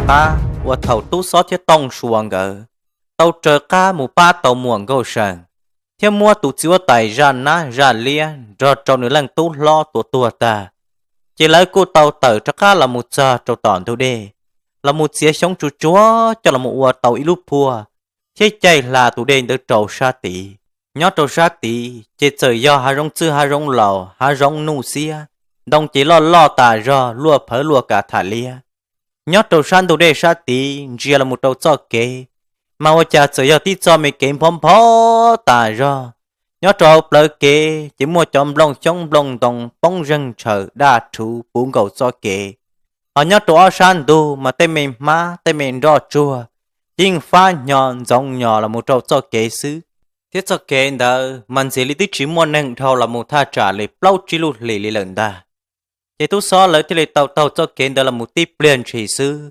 qab uas thaum tub xob thiab tooj suas nkawd tau raws qab mus pab tau muam Nkauj See, thiab muab tus txiv huab tais zaj nab zaj liab nrog rau nws leej tub hlob tua tuag tag, ces lawv kuj tau tawm rov qab los mus txog rau tom ntug dej, los mus txiav xyoob tsuj tsuag coj los ua tau ib lub phuaj, thiab caij hla tus dej ntawd rau sab tid. Nyob rau sab tid ces txawm yog hav zoov txwj hav zoov laus, hav zoov nuj xiab, ntoo ces loj loj tas zog, luaj phawv luaj kas tham liab. Nyob rau sab ntug dej sab tid ntsia los mus rau txoj kev, mas ua cas txawm yog tib txoj me kev nphob nphob tas zog. Nyob rau hauv plawv kev ces muaj cov nplooj xyoob nplooj ntoo poob zeeg ntshaws daj rhuv puv nkaus txoj kev. Hos nyob rau ob sab ntug mas tej me hmab tej me nroj tsuag yeej fab hnyo ntxoov nyos los mus rau txoj kev xwb, thiab txoj kev ntawd mas ntxim li twb tsis muaj neeg dhau los mus thaj tsam li plaub tsib lub hlis li lawm ntag. Ces tub xob lawv thiaj li tau taug txoj kev ntawd los mus tib pliag ntshis xwb,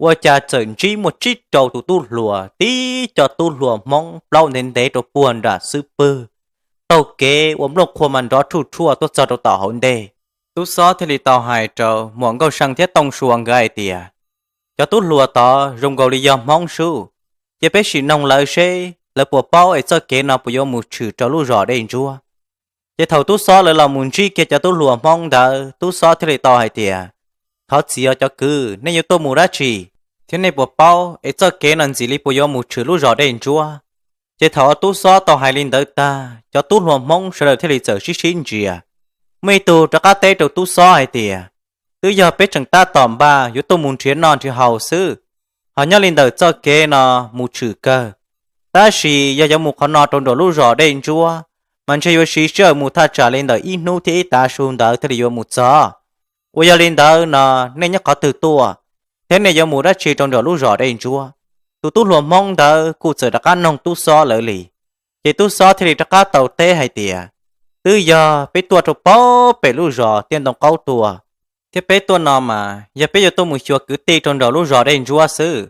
ua cas txawm ntsib muaj tsib rau tus tub hluas tib co tub hluas Hmoob plaub ntev ntev rau puag nram xub pwg, taug kev ua nplooj qhua mas nrov tshuaj tshuaj tuaj txog rau tom hauv ntej. Tub xob thiaj li tau hais rau muam Nkauj See thiab Tooj Sua nkawd hais tias, cov tub hluas tod zoo nkaus li yog Hmoob sub, cia peb sim noog lawv seb lawv puas paub es txoj kev no puas yuav mus tshwm rau lub zos Dej Ntsuab. Ces thaum tub xob lawv los mus ntsib kiag cov tub hluas Hmoob ntawd, tub xob thiaj li tau hais tias, thov txim os cov kwv, nej yuav tuaj mus dab tsi, thiab nej puas paub es txoj kev no ntxim li puas yuav mus tshwm lub zos Dej Ntsuab? Ces thaum tub xob tau hais li ntawd tag, cov tub hluas Hmoob sawv daws thiaj li txawm sib sib ntsia. Muaj ib tug rov qab teb rau tub xob hais tias, twb yog peb tseem tab tom npaj yuav tuaj mus nrhiav noj nrhiav haus xwb, hos nyob li ntawm txoj kev no mus tshwm kawg, tab sis yog yuav mus qhov no rau nram lub zos Dej Ntsuab mas ntshe yuav siv sij hawm mus thaj tsam li ntawm ib hnub thiab ib tav su ntawd thiaj li yuav mus txog. Uas yog li ntawd no, nej nyob qhov twg tuaj, thiab nej yuav mus dab tsi rau nram lub zos Dej Ntsuab? Tus tub hluas Hmoob ntawd kuj txawm rov qab noog tub xob lawv li. Ces tub xob thiaj li rov qab tau teb hais tias, twb yog peb tuaj rau pem lub zos Tiaj Ntoo Qaub Tuag, thiab peb tuaj no mas yog peb yuav tuaj mus xyuas kwv tij rau nram lub zos Dej Ntsuab xwb.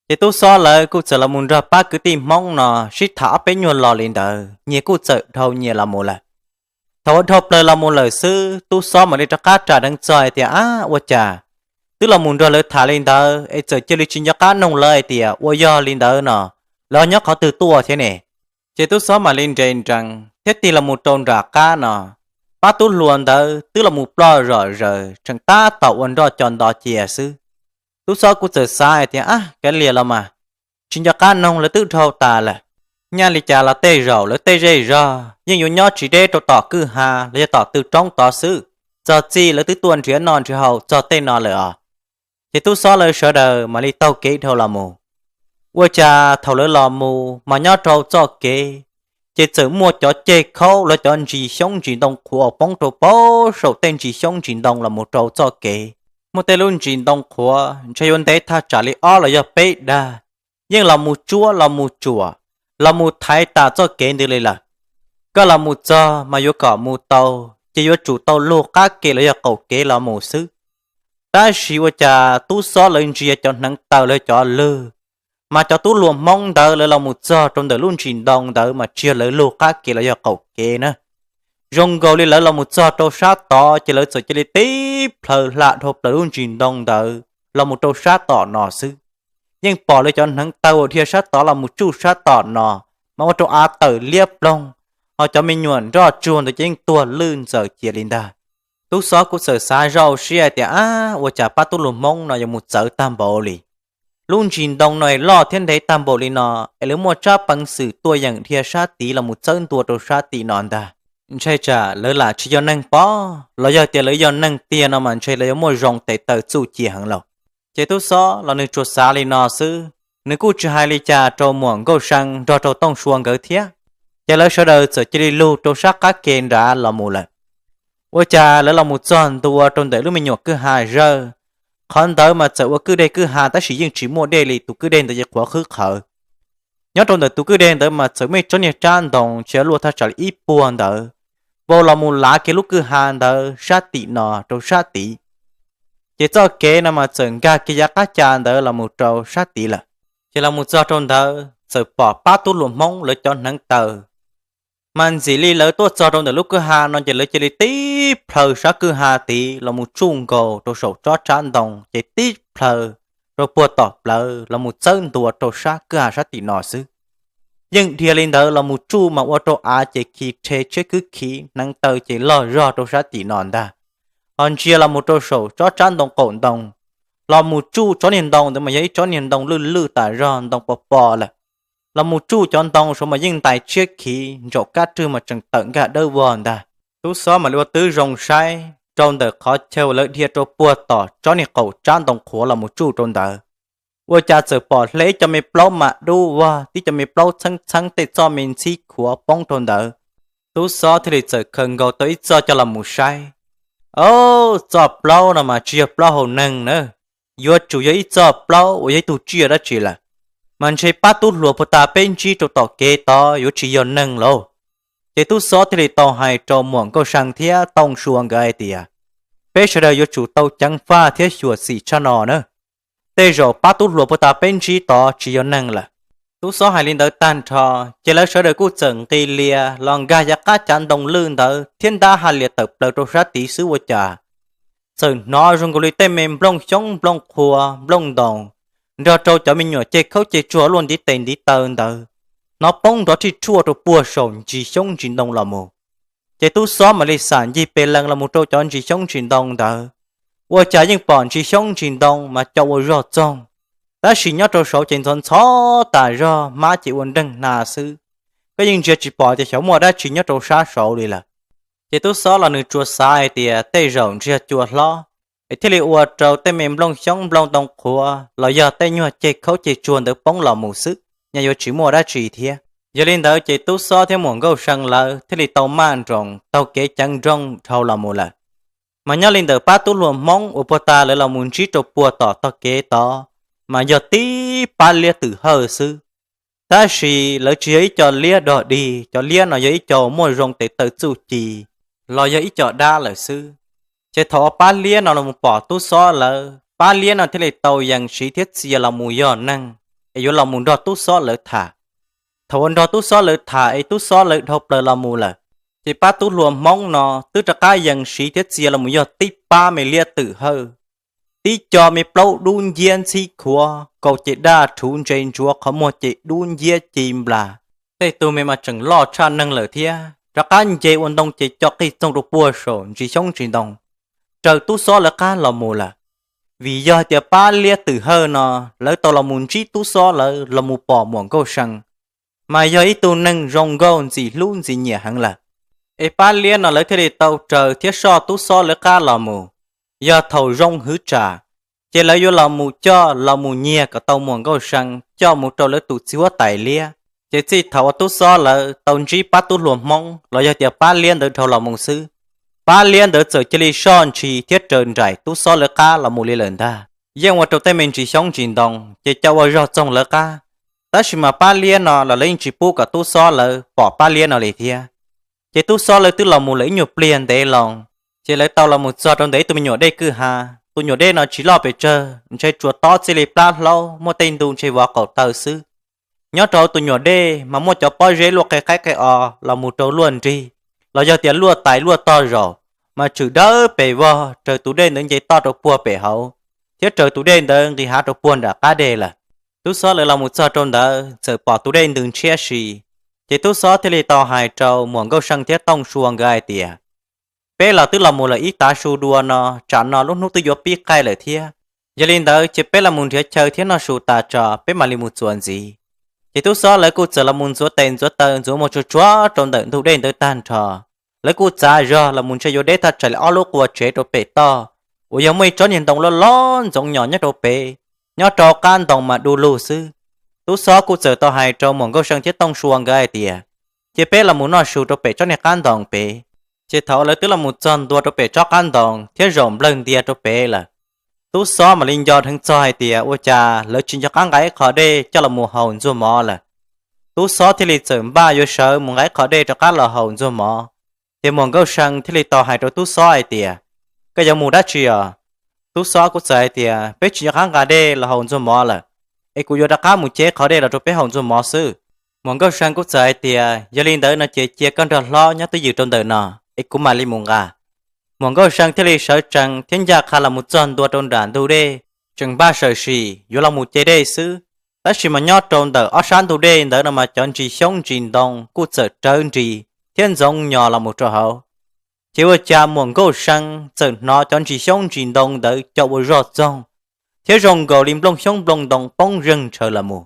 Ces tub xob lawv kuj txawm los mus nrog pab kwv tij Hmoob no sib tham ob peb nyuag lo li ntawd, nyias kuj txawm dhau nyias los mus lawm. Thaum ua dhau plaws los mus lawm xwb, tub xob mam li rov qab ras deev txog hais tias, ab, ua cas twb los mus nrog lawv tham li ntawd es txawm cia li tsis nco qab noog lawv hais tias ua yog li ntawd no, lawv nyob qhov twg tuaj thiab ne? Ces tub xob mam li nres nrees thiab tig los mus rau nram qab no, pab tub hluas ntawd twb los mus ploj zom zaws tseem tab tom ua nroj co nto cia xwb. Tub xob kuj txawm xav hais tias, ab, kav liam los mas, tsis nco qab noog lawv twb dhau tas lawm, nyaj li cas los tej zaum lawv tej zej zog yeej yuav nyob tsis deb rau tom kwj ha los yog tom tw roob tod xwb, txog txij lawv twb tuaj nrhiav noj nrhiav haus txog tej no lawm os. Ces tub xob lawv sawv daws mam li taug kev dhau los mus. Ua cas thaum lawv los mus mas nyob rau txoj kev, ces txawm muaj cov ceg khaub los cov ntsis xyoob ntsis ntoo qhuav poob rau pab saum tej ntsis xyoob ntsis ntoo los mus rau txoj kev. Muaj tej lub ntsis ntoo qhuav ntshe yuav ntev thaj tsam li ob los yog peb dag, yeej los mus tsuab los mus tsuam, los mus thaiv tas txoj kev ntawd li lawm. Koj los mus txog mas yuav kom mus tau, ces yuav tsum tau lug qab ke los yog qaum kev los mus xwb. Tab sis ua cas tub xob lawv ntsia cov hneev taw los cov lwg, mas cov tub hluas Hmoob ntawd lawv los mus txog rau ntawm lub ntsis ntoo ntawd mas tsis yog lawv lug qab ke los yog qaum kev na. Zoo nkaus li lawv los mus txog rau sab tod ces lawv txawm cia li tib plhaws hla dhau plaws lub ntsis ntoo ntawd los mus rau sab tom no xwb. Yeej pom lawv cov hneev taw uas dhia sab tod los mus tsuj sab tom no, mas ua rau av tawm liab ploog, ho cov me nyuam nroj tsuag ntawd ces yeej tuag lwj ntxaws cia li ntag. Tub xob kuj txawm xav zoj siab hais tias, ab, ua cas pab tub hluas Hmoob no yuav mus txawv tag npaum li. Lub ntsis ntoo no es loj thiab ntev tag npaum li no, es lawv muaj tsab peev xwm tuaj yeem dhia sab tid los mus txawb ntua rau sab tim no ntag. Ntshai tsam lawv lam tsis yog neeg pom, los yog tias lawv yog neeg tiag no mas ntshe lawv yuav muaj zoo tes taw txuj ci heev lauj. Ces tub xob los nws tsuas xav li no xwb, nws kuj tsis hais li cas rau muam Nkauj See nrog rau Tooj Sua nkawd thiab. Ces lawv sawv daws txawm cia li lug rau sab qab ke nrad los mus lawm. Ua cas lawv los mus txog ntua rau ntawm lub me nyuam kwj ha zawj, qhov ntawd mas txawm ua kwj deg kwj ha tab sis yeej tsis muaj dej li, tus kwj deg ntawd yeej qhuav qhwb qhawv. Nyob rau ntawm tus kwj deg ntawd mas txawm muaj ib tsob niag tsab ntoo ntshe luaj thaj tsam li ib puag ntawd, vau los mus lav kiag lub kwj ha ntawd sab tim no rau sab tid. Ces txoj kev no mas txawm nkag kiag yav qab ca ntawd los mus rau sab tid lawm. Ces los mus txog rau ntawd txawm pom pab tub hluas Hmoob lawv cov hneev taw. Mas ntxim li lawv tuaj txog rau ntawm lub kwj ha no ces lawv cia li tib plhaws sab kwj ha tid los mus tsuj nkaus rau saum tsob tsab ntoo ces tib plhaws rau puag tom plawv los mus txawb ntua rau sab kwj ha sab tim no xwb. Yeej dhia li ntawd los mus tsuj mas ua rau av ces khi rhe tshiab khwb khiv, hneev taw ces log zog rau sab tim no ntag. Ho ntsia los mus rau saum tsob tsab ntoo qaum ntoo, los mus tsuj tsob niag ntoo ntawd mas yog ib tsob niag ntoo lwj lwj tas zog, ntoo pos pos lawm. Los mus tsuj cov ntoo saud mas yeej ntais tshiab khiv, ntsaum kab rwg mas tseem tawm nkag dawb vog ntag. Tub xob mam li ua tib zoo saib rau ntawm qhov chaw lawv dhia rau puag tom tsob niag qaum tsab ntoo qhuav los mus tsuj rau ntawd, ua cas txawm pom hle ib co me plaub mam dub vog, tib co me plaub txheeb txheeb, tej txoj me ntxhib khuav poob rau ntawd. Tub xob thiaj li txawm khaws nkaus tau ib txoj coj los mus saib. Au, txoj plaub no mas tsis yog plaub hau neeg na, yuav tsum yog ib txoj plaub uas yog ib tug tsiaj dab tsi lawm, mas ntshe pab tub hluas puag ta peb ntsib rau tom kev tod yuav tsis yog neeg lauj. Ces tub xob thiaj li tau hais rau muam Nkauj See thiab Tooj Sua nkawd hais tias, peb sawv daws yuav tsum tau ceev faj thiab xyuam xim tshaj no na. Tej zaum pab tub hluas puag ta peb ntsib tod tsis yog neeg lawm. Tub xob hais li ntawd tag nrho, ces lawv sawv daws kuj txawm nqis lias los nkag yav qab cav ntoo lwj ntawd thiab ntab ha lias tawm plaws rau sab tid xwb ua cas txawm hnov zoo nkaus li tej me nplooj xyoob nplooj qhua nplooj ntoos nrog rau cov me nyuam ceg khaub ceg tsuag luaj ntiv tes ntiv taw ntawd hnov poob nrov rhij rhuaj rau puag saum ntsis xyoob ntsis ntoo los mus. Ces tub xob mam li xam ncig pes lees los mus rau cov ntsis xyoob ntsis ntoo ntawd, ua cas yeej pom ntsis xyoob ntsis ntoo mas co ua zog txoog, tab sis nyob rau saud ces ntxhov ntxhov tas zog, hmab ces ua nreeg hna xwb. Koj yeej ntsia tsis pom tias xyov muaj dab tsi nyob rau sab saud li lawm. Ces tub xob los nws tsuas xav hais tias tej zaum ntshe yog cua hlob es thiaj li ua rau tej me nplooj xyoob nplooj ntoo qhuav los yog tej nyuag ceg khaub ceg tsuag ntawd poob los mus xwb, nyaj yuav tsis muaj dab tsi thiab. Yog li ntawd ces tub xob thiab muam Nkauj See lawv thiaj li tau maj nroos taug kev ceev nrooj dhau los mus lawm. Mas nyob li ntawm pab tub hluas Hmoob uas puag ta lawv los mus ntsib rau puag tom tog kev tod, mas yog tib pab liab twm hawj xwb. Tab sis lawv tsis yog ib co liab dog dig, cov liab no yog ib co muaj zoo tes taw txuj ci los yog ib co dab lawm xwb. Ces thaum uas pab liab no los mus pom tub xob lawv, pab liab no thiaj li tau yees siv thiab txia los mus yog neeg es yuav los mus nrog tub xob lawv tham. Thaum uas nrog tub xob lawv tham es tub xob lawv dhau plaws los mus lawm, ces pab tub hluas Hmoob no twb rov qab yees siv thiab txia los mus yog tib pab me liab twm hawj, tib co me plaub dub nciab ntxhib khuav, kaus ces daj rhuv ntse ntsuav, qhov muag ces dub nciab ci nplas, tej tug me mas tseem loj tshaj neeg lawm thiab, rov qab nce ua ntoo ces co qig txoog rau puag saum ntsis xyoob ntsis ntoo raws tub xob lawv qab los mus lawm. Vim yog hais tias pab liab twm hawj no lawv tau los mus ntsib tub xob lawv los mus pom muam Nkauj See, mas yog ib tug neeg zoo nkauj ntxim hlub ntxim nyiam heev lawm. Es pab liab no lawv thiaj li tau raws thiab soj tub xob lawv qab los mus. Yog thaum zoo hwv tsam, ces lawv yuav los mus coj los mus nyiag kom tau muam Nkauj See coj mus rau lawv tus txiv huab tais liab. Ces txij thaum uas tub xob lawv tau ntsib pab tub hluas Hmoob los yog tias pab liab ntawd dhau los mus xwb, pab liab ntawd txawm cia li soj ntshis thiab raws nraim tub xob lawv qab los mus li lawm ntag. Yeej ua rau tej me ntsis xyoob ntsis ntoo ces co ua zog txoog lawv qab. Tab sis mas pab liab no los lawv yeej tsis pub kom tub xob lawv pom pab liab no li thiab. Ces tub xob lawv twb los mus lawm ib nyuag pliag ntev loo, ces lawv tau los mus txog rau ntawm ib tug me nyuam dej kwj ha. Tus nyuam dej no tsis loj pes tsawg, ntshe tsuas tob txij li plab hlaub, muaj tej ntu ntshe vov qaum taw xwb. Nyob rau tus nyuam dej mas muaj cov pob zeb luaj qe qaib qe os los mus rau luaj nrig, los yog tias luaj tais luaj tog zaum, mas tshwm dawb pes vog raws tus dej ntawd nce toj rau puag pem hauv, thiab raws tus dej ntawd nqis hav rau puag nram qab deg lawm. Tub xob lawv los mus txog rau ntawd txawm pom tus dej ntws ntshiab si. Ces tub xob thiaj li tau hais rau muam Nkauj See thiab Tooj Sua nkawd hais tias, peb los twb los mus lawm ib tav su dua no, tsam no lub hnub twb yuav pib qaij lawm thiab. Yog li ntawd ces peb los mus nrhiav chaw thiab noj su tas tso peb mam li mus txuas ntxiv. Ces tub xob lawv kuj txawm los mus ntxuav tes ntxuav taw ntxuav muag tsuag tsuag rau ntawm ntug dej ntawd tag nrho. Lawv kuj txav zog los mus ntshe yuav deb thaj tsam li ob lub qua tsev rau pem toj, uas yog muaj ib tsob niag ntoo loj loj ntxoov nyos nyob rau pem, nyob rau qab ntoo mas du lug xwb. Tub xob kuj txawm tau hais rau muam Nkauj See thiab Tooj Sua nkawd hais tias, cia peb los mus noj su rau pem tsob niag qab ntoo pem. Ces thaum lawv twb los mus txog ntua rau pem tsob qab ntoo thiab zaum nplawg ntias rau pem lawm, tub xob mam li nco dheev txog hais tias ua cas lawv tsis nco qab nqa ib qho dej coj los mus haus ntxuag mov lawm. Tub xob thiaj li txawm npaj yuav sawv mus nqa ib qho dej rov qab los haus ntxuag mov. Ces muam Nkauj See thiaj li tau hais rau tub xob hais tias, koj yuav mus dab tsi os? Tub xob kuj txawm hais tias, peb tsis nco qab nqa dej los haus ntxuag mov lawm, es kuv yuav rov qab mus ceb qhov dej los rau peb haus ntxuag mov xwb. Muam Nkauj See kuj txawm hais tias, yog li ntawd no ces cia koj nrog hlob nyob twj ywm rau ntawm no, es kuv mam li mus nqa. Muam Nkauj See thiaj li sawv tsees thiab ncaj qha los mus txog ntua rau nram ntug dej, tseem npaj sam sim yuav los mus ce dej xwb. Tab sis mas nyob rau ntawm ob sab ntug dej ntawd no mas cov ntsis xyoob ntsis ntoo kuj txawm rawv nris thiab ntxoov nyos los mus rau hauv. Ces ua cas muam Nkauj See txawm hnov cov ntsis xyoob ntsis ntoo ntawd co ua zog txoog, thiab zoo nkaus li nplooj xyoob nplooj ntoo poob zeeg ntshaw los mus.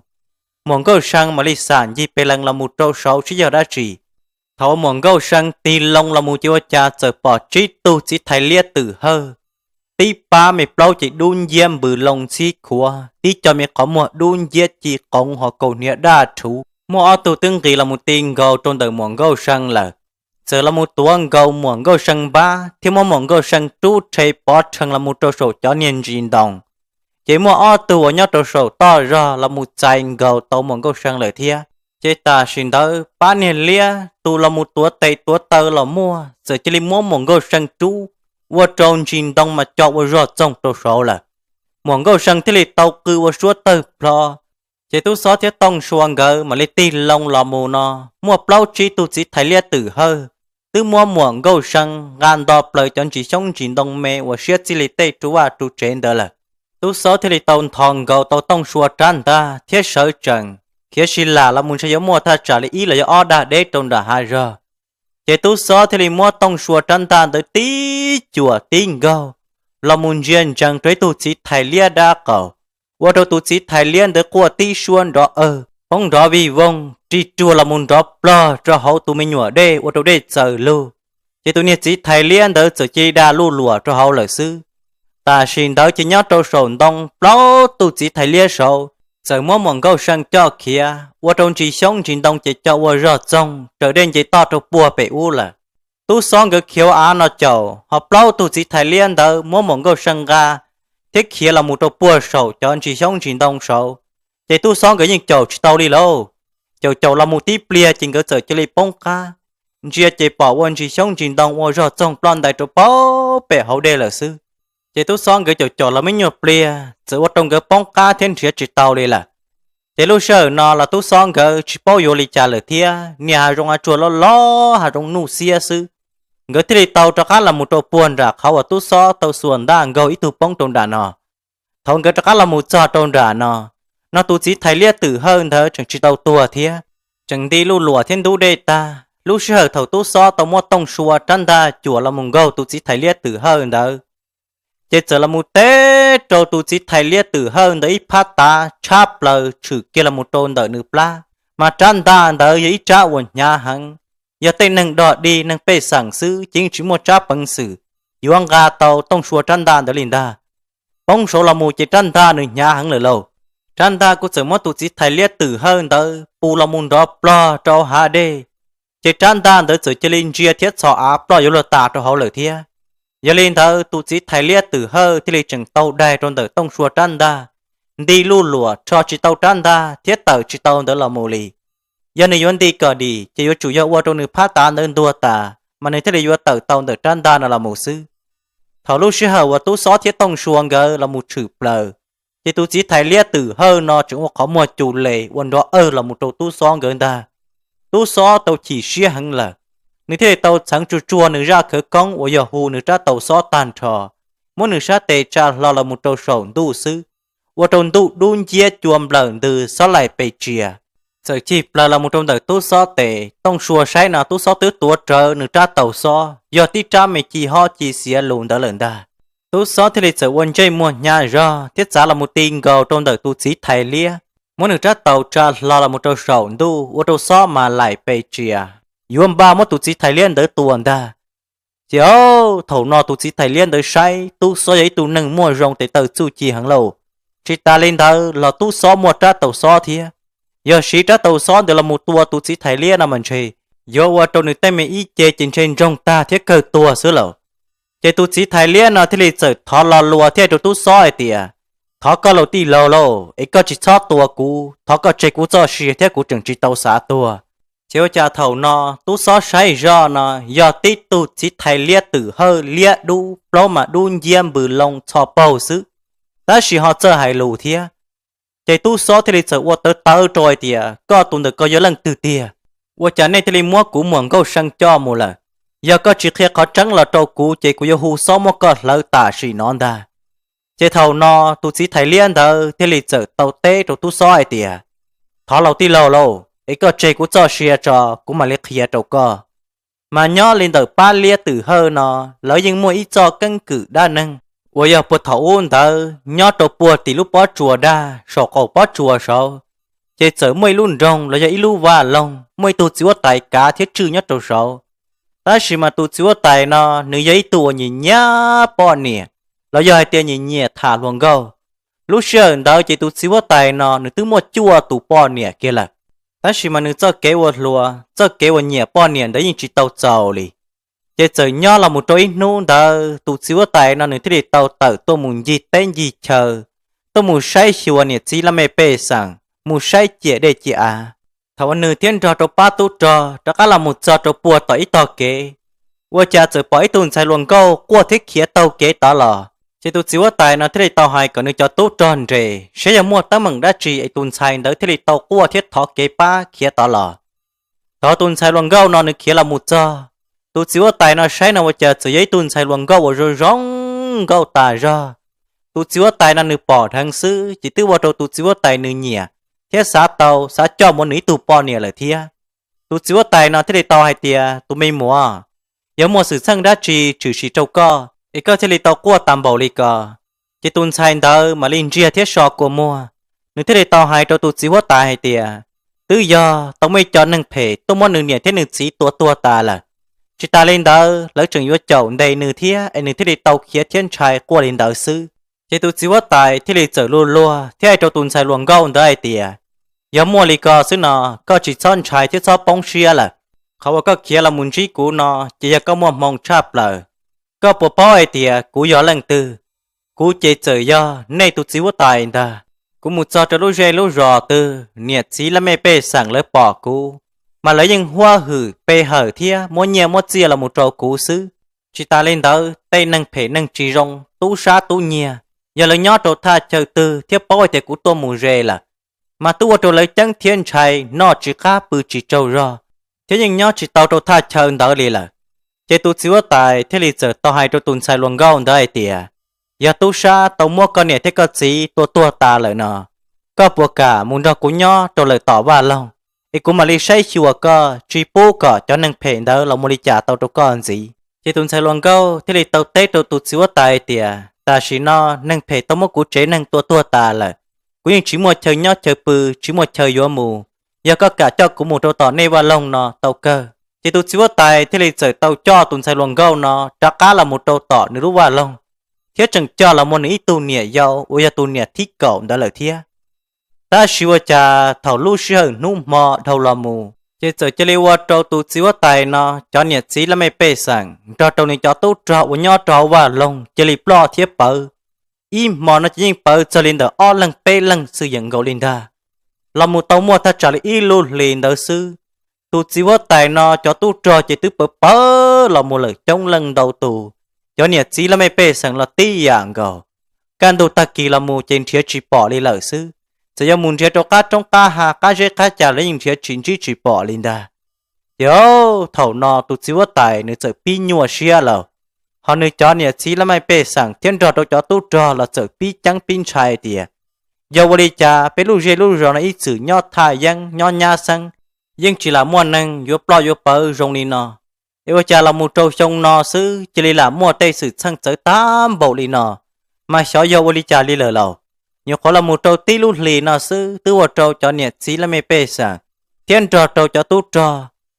Muam Nkauj See mam li xam ncig pes lees los mus rau saud seb yog dab tsi. Thaum uas muam Nkauj See tig loo los mus ces ua cas txawm pom tsib tug txiv thais liab twm hawj, tib pab me plaub ces dub nciab npws loo ntxhib khuav, tib co me qhov muag dub nciab ci qoov ho kaus hniav daj rhuv. Muaj ob tug twb nqis los mus ti nkaus rau ntawm muam Nkauj See lawm, txawm los mus tuav nkaus muam Nkauj See npab thiab muab muam Nkauj See rub rhe pov rhees los mus rau saum cov niag ntsis ntoo. Ces muaj ob tug uas nyob rau saum toj zog los mus txais nkaus tau muam Nkauj See lawm thiab. Ces tam sim ntawd pab niag liab tus los mus tuav tes tuav taw los muaj, txawm cia li muab muam Nkauj See rub, ua rau ntsis ntoo mas co ua zog txoog rau saud lawm. Muam Nkauj See thiaj li tau qw ua suab tawg plho. Ces tub xob thiab tooj sua nkawd mam li tig loo los mus no, muaj plaub tsib tug txiv thais liab twm hawj twb muab muam Nkauj See nqa nto plaws cov ntsis xyoob ntsis ntoo me uas siab txij li tej ru vaj ru tsev ntawd lawm. Tub xob thiaj li tau nthos nkaus tau tooj sua rab ntaj thiab sawv tsees khiav si lam los mus ntshe yuav muaj thaj tsam li ib los yog ob dag deb rau nram hav zog. Ces tub xob thiaj li muab tooj sua rab ntaj ntawd tib cuam tib nkaug los mus ntsia ntsees rau ib tug txiv thais liab dab qaum, ua rau tus txiv thais liab ntawd quaj tib suab nrov awg poob nrov vij voog rig ruag los mus nrov plog rau hauv tus me nyuam dej ua rau dej txaws lug. Ces tus niag txiv thais liab ntawd txawm cia li dag luj luam rau hauv lawm xwb. Tam sim ntawd ces nyob rau saum ntoo plaub tug txiv thais liab saud txawm muab muam Nkauj See coj khiav ua rau ntsis xyoob ntsis ntoo ces co ua zog txoog raws dej nce toj rau puag pem ub lawm. Tub xob nkawd khiav ua av no caum ho plaub tug txiv thais liab ntawd muab muam Nkauj See nqa thiab khiav los mus rau puag saum cov ntsis xyoob ntsis ntoo saud. Ces tub xob nkawd yeej caum tsis tau li lauj. Caum caum los mus tib pliag ces nkawd txawm cia li poob qab. Ntsia ces pom ua ntsis xyoob ntsis ntoo ua zog txoog ploj ntais rau pem hauv dej lawm xwb. Ces tub xob nkawd caum caum los me nyuag pliag txawm ua rau nkawd poob qab thiab nrhiav tsis tau li lawm. Ces lub sij hawm no los tub xob nkawd tsis paub yuav li cas lawm thiab niag hav zoov hav tsuag loj loj hav zoov nuj xiab xwb. Nkawd thiaj li tau rov qab los mus rau puag nram qhov uas tub xob tau xuas ntaj nkaug ib tug poob rau nram no. Thaum nkawd rov qab los mus txog rau nram no, no tus txiv thais liab twm hawj ntawd tseem tsis tau tuag thiab, tseem nti luj luam thiab ntub dej tag. Lub sij hawm thaum tub xob tau muab tooj sua rab ntaj cuam los mus nkaug tus txiv thais liab twm hawj ntawd, ces txawm los mus teb rau tus txiv thais liab twm hawj ntawd ib phab tav tshab plaws tshwm kiag los mus rau ntawm nws plab. Mas rab ntaj ntawd yog ib rab uas hnyav heev, yog tej neeg dog dig neeg pej xeem xwb ces yeej tsis muaj tsab peev xwm yuav nqa tau tooj sua rab ntaj ntawd li ntag. Poob saud los mus ces rab ntaj nws hnyav heev lawm lauj. Rab ntaj kuj txawm muab tus txiv thais liab twm hawj ntawd pus los mus nrov plog rau hav dej, ces rab ntaj ntawd txawm cia li ntsia thiab txhos av ploj yuav luag tas rau hauv lawm thiab. Yog li ntawd tus txiv thais liab twm hawj thiaj li tseem tau daig rau ntawm tooj sua rab ntaj, nti luj luam rho tsis tau rab ntaj thiab tawm tsis tau ntawd los mus li. Yog nws yuav nti kom dim ces yuav tsum yog ua rau nws phab tav ntawd ntuag tas mas nws thiaj li yuav tawm tau ntawm rab ntaj no los mus xwb. Thaum lub sij hawm uas tub xob thiab tooj sua nkawd los mus tshwm plaws, ces tus txiv thais liab twm hawj no tseem ua qhov muag cus les ua nrov awg los mus rau tub xob nkawd ntag. Tub xob tau chim siab heev lawm, nws thiaj li tau txheev tsuag tsuag nws zaj khawv koob uas yog hu nws rab taus xob tag nrho, muab nws sab tes tsa hlo los mus rau saum ntuj xwb, ua rau ntuj dub nciab cua nplawm ntws xob laim pes tsias, txawm cig plaws los mus rau ntawm tub xob tes. Tooj sua saib no tub xob twb tuav rawv nws rab taus xob yog tib rab me ci hob ci xiav lus ntawd lawm ntag. Tub xob thiaj li txawm ua ntsej muag hnyav zog thiab txav los mus ti nkaus rau ntawm tus txiv thais liab, muab nws rab taus tsa hlo los mus rau saum ntuj ua rau xob mas laim pes tsias, yuav npaj muab tus txiv thais liab ntawd tua ntag. Ces o, thaum no tus txiv thais liab ntawd saib tub xob yog ib tug neeg muaj zoo tes taw txuj ci heev lauj. Tsis tas li ntawd los tub xob muaj rab taus xob thiab, yog siv rab taus xob ntawd los mus tua tus txiv thais liab no mas ntshe yuav ua rau nws tej me ib ce ces ntshe ntsoog tag thiab kawg tuag xwb lauj. Ces tus txiv thais liab no thiaj li txawm thov lo lua thiab rau tub xob hais tias, thov koj lauj tij laug lauj, es koj tsis txhob tua kuv, thov koj tseg kuv txoj sia thiab kuv tseem tsis tau xav tuag. Ces ua cas thaum no tub xob saib zoj no yog tib tug txiv thais liab twm hawj liab dub plaub mas dub nciab npws loo txho paug xwb, tab sis ho txawj hais lus thiab. Ces tub xob thiaj li txawm ua tawv tawv rau hais tias, koj tus ntawm koj yog leej twg tiag? Ua cas nej thiaj li muab kuv muam Nkauj See coj mus lawm? Yog koj tsis qhia qhov tseeb los rau kuv ces kuv yuav hu xob muab koj hlawv tam sim no ntag. Ces thaum no tus txiv thais liab ntawd thiaj li txawm tau teb rau tub xob hais tias, Thov laus tij laug lauj, es koj tseg kuv txoj sia tso, kuv mam li qhia rau koj. Mas nyob li ntawm pab liab twm hawj no, lawv yeej muaj ib txoj keeb kwm dab neeg uas yog puag thaum ub ntawd nyob rau puag tim lub pob tsuas dag saum qaum pob tsuas saud, ces txawm muaj ib lub nroog los yog ib lub vaj loog muaj ib tug txiv huab tais kav thiab tswj nyob rau saud. Tab sis mas tus txiv huab tais no nws yog ib tug uas nyiam nyiam poj niam, los yog hais tias nyiam nyiam tham hluas nkauj. Lub sij hawm ntawd ces tus txiv huab tais no nws twb muaj cuaj tus poj niam kiag lawm, tab sis mas nws txoj kev ua hluas, txoj kev uas nyiam poj niam ntawd yeej tsis tau txaus li. Ces txawm nyob los mus rau ib hnub ntawd tus txiv huab tais no nws thiaj li tau tawm tuaj mus ncig teb ncig chaw, tuaj mus saib xyuas niam txiv laj mej pej xeem, mus saib ciam dej ciam av. Thaum uas nws thiab nrog rau pab tub rog rov qab los mus txog rau puag tom ib tog kev, ua cas txawm pom ib tug ntxhais hluas nkauj quaj thiab khiav taug kev tod los. Ces tus txiv huab tais no thiaj li tau hais kom nws cov tub rog nres saib yog muaj teeb meem dab tsi es tus ntxhais ntawd thiaj li tau quaj thiab thov kev pab khiav tod los. Thaum tus ntxhais hluas nkauj no nws khiav los mus txog, tus txiv huab tais no saib no ua cas txawm yog ib tug ntxhais hluas nkauj uas zoo zoo nkauj tas zog. Tus txiv huab tais no nws pom dheev xwb ces twb ua rau tus txiv huab tais nws nyiam thiab xav tau xav coj mus ua nws ib tug poj niam lawm thiab. Tus txiv huab tais no thiaj li tau hais tias, Tus me muam, yog muaj xwm txheej dab tsi tshwm sim rau koj es koj thiaj li tau quaj tas npaum li ko? Ces tus ntxhais ntawd mam li ntsiag thiab so kua muag, nws thiaj li tau hais rau tus txiv huab tais hais tias, Twb yog tau muaj ib co neeg phem tuaj muab nws niam thiab nws txiv tua tuag tas lawm. Tsis tas li ntawd lawv tseem yuav caum ntes nws thiab es nws thiaj li tau khiav thiab ntshai quaj li ntawd xwb. Ces tus txiv huab tais thiaj li txawm luag luag thiab hais rau tus ntxhais hluas nkauj ntawd hais tias, Yog muaj li ko xwb no, koj tsis txhob ntshai thiab txhob poob siab lawm. Qhov uas koj khiav los mus ntsib kuv no ces yog koj muaj hmoo tshaj plaws. Koj puas paub hais tias kuv yog leej twg? Kuv ces txawm yog nej tus txiv huab tais ntag. Kuv mus txog rau lub zej lub zos twg, niam txiv laj mej pej xeem lawv pom kuv, mas lawv yeej huab hwm pe hawm thiab muab nyiaj muab txiaj los mus rau kuv xwb. Tsis tas li ntawd tej neeg phem neeg tsis zoo, tub sab tub nyiag, yog lawv nyob rau thaj chaw twg thiab paub hais tias kuv tuaj mus ze lawm, mas twb ua rau lawv ceeb thiab ntshai, noj tsis qab pw tsis tsaug zog, thiab yeej nyob tsis tau rau thaj chaw ntawd li lawm. Ces tus txiv huab tais thiaj li txawm tau hais rau tus ntxhais hluas nkauj ntawd hais tias, Yog tub sab tau muab koj niam thiab koj txiv tua tuag tas lawm no, koj puas kam mus nrog kuv nyob rau lawm tom vaj loog, es kuv mam li saib xyuas koj tsis pub kom cov neeg phem ntawd los mus li cas tau rau koj ntxiv? Ces tus ntxhais hluas nkauj thiaj li tau teb rau tus txiv huab tais tias, Tam sim no neeg phem tau muab kuv tsev neeg tua tuag tas lawm, kuv yeej tsis muaj chaw nyob chaw pw, tsis muaj chaw yuav mus. Yog koj kam coj kuv mus rau tom nej vaj loog no tau kawg. Ces tus txiv huab tais thiaj li txawm tau coj tus ntxhais hluas nkauj no rov qab los mus rau tom nws lub vaj loog, thiab tseem coj los mus nws ib tug niam yau uas yog tus niam thib kaum ntawd lawm thiab. Tab sis ua cas thaum lub sij hawm hnub hmo dhau los mus, ces txawm cia li ua rau tus txiv huab tais no cov niam txiv laj mej pej xeem nrog rau nws cov tub rog uas nyob rau hauv vaj loog cia li ploj thiab pawv. Ib hmo no ces yeej pawv txog li ntawm ob leeg peb leeg xwb yeem nkaus li ntag. Los mus tau muaj thaj tsam li ib lub hlis ntawd xwb, tus txiv huab tais no cov tub rog ces twb pawv pawv los mus lawm coob leej ntau tus. Cov niam txiv laj mej pej xeem los tib yam nkaus. Kaj ntug tag kis los mus ces nrhiav tsis pom li lawm xwb. Txawm yuav mus nrhiav rau qab roob qab hav qab zeb qab ca los yeej nrhiav tsis ntsib tsis pom li ntag. Ces thaum no tus txiv huab tais nws txawm pib nyuaj siab lawm, ho nws cov niam txiv laj mej pej xeem thiab nrog rau cov tub rog los txawm pib ceeb pib ntshai tias, Yog ua li cas peb lub zej lub zos no ib txwm nyob thaj yeeb nyob nyab xeeb, yeej tsis lam muaj neeg yuav ploj yuav pawv zoo li no, es ua cas los mus rau xyoo no xwb cia li lam muaj tej xwm txheej txawv tag npaum li no? Mas xyov yog ua li cas li lawm lauj. Nyuam qhuav los mus rau tib lub hlis no xwb twb ua rau cov niam txiv laj mej pej xeem thiab nrog rau cov tub rog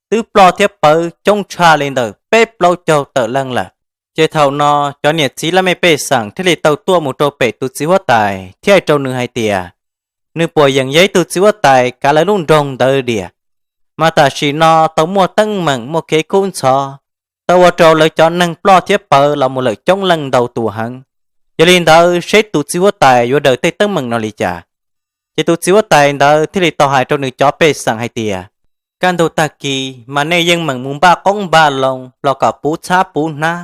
twb ploj thiab pawv coob tshaj li ntawm peb plaub caug tawm leej lawm. Ces thaum no cov niam txiv laj mej pej xeem thiaj li tau tuaj mus rau pem tus txiv huab tais thiab hais rau nws hais tias, nws puas yeem yog ib tug txiv huab tais kav lawv lub nroog ntawd diam. Mas tam sim no tau muaj teeb meem muaj kev kub ntxhov, tau ua rau lawv cov neeg ploj thiab pawv los mus lawm coob leej ntau tus heev. Yog li ntawd seb tus txiv huab tais yuav daws tej teeb meem no li cas? Ces tus txiv huab tais ntawd thiaj li tau hais rau nws cov pej xeem hais tias, kaj ntug tag kis mas nej yeej meem mus npaj qoob npaj loo los kom puv txhab puv hnab.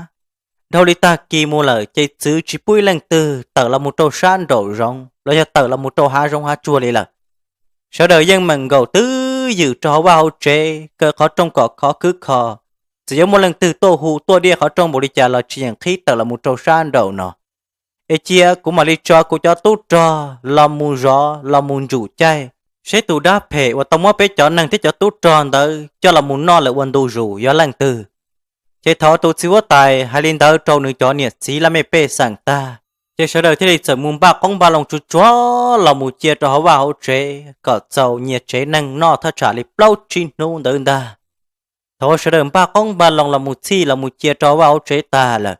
Dhau li tag kis mus lawm ces txwv tsis pub ib leej twg tawm los mus rau sab nraum zoov los yog tawm los mus rau hav zoov hav tsuag li lawm. Sawv daws yeej meem nkaum twj ywm rau hauv vaj hauv tsev, kaw qhov rooj kom khov khwb kho. Txawm yuav muaj leej twg tuaj hu tuaj diaj qhov rooj npaum li cas los tsis yeem qhib tawm los mus rau sab nraum no. es cia kuv mam li tso kuv cov tub rog los mus zov los mus ntsum caij, seb tus dab phem uas tau muab peb cov neeg thiab cov tub rog ntawd coj los mus noj lawm ua ntu zus yog leej twg. Ces thaum tus txiv huab tais hais li ntawd rau nws cov niam txiv laj mej pej xeem tag, ces sawv daws thiaj li txawm mus npaj qoob npaj loo tsuag tsuag los mus cia rau hauv vaj hauv tsev kom txaus nyias tsev neeg noj thaj tsam li plaub tsib hnub ntawd ntag. Thaum sawv daws npaj qoob npaj loo los mus txhij los mus cia rau hauv vaj hauv tsev tag lawm,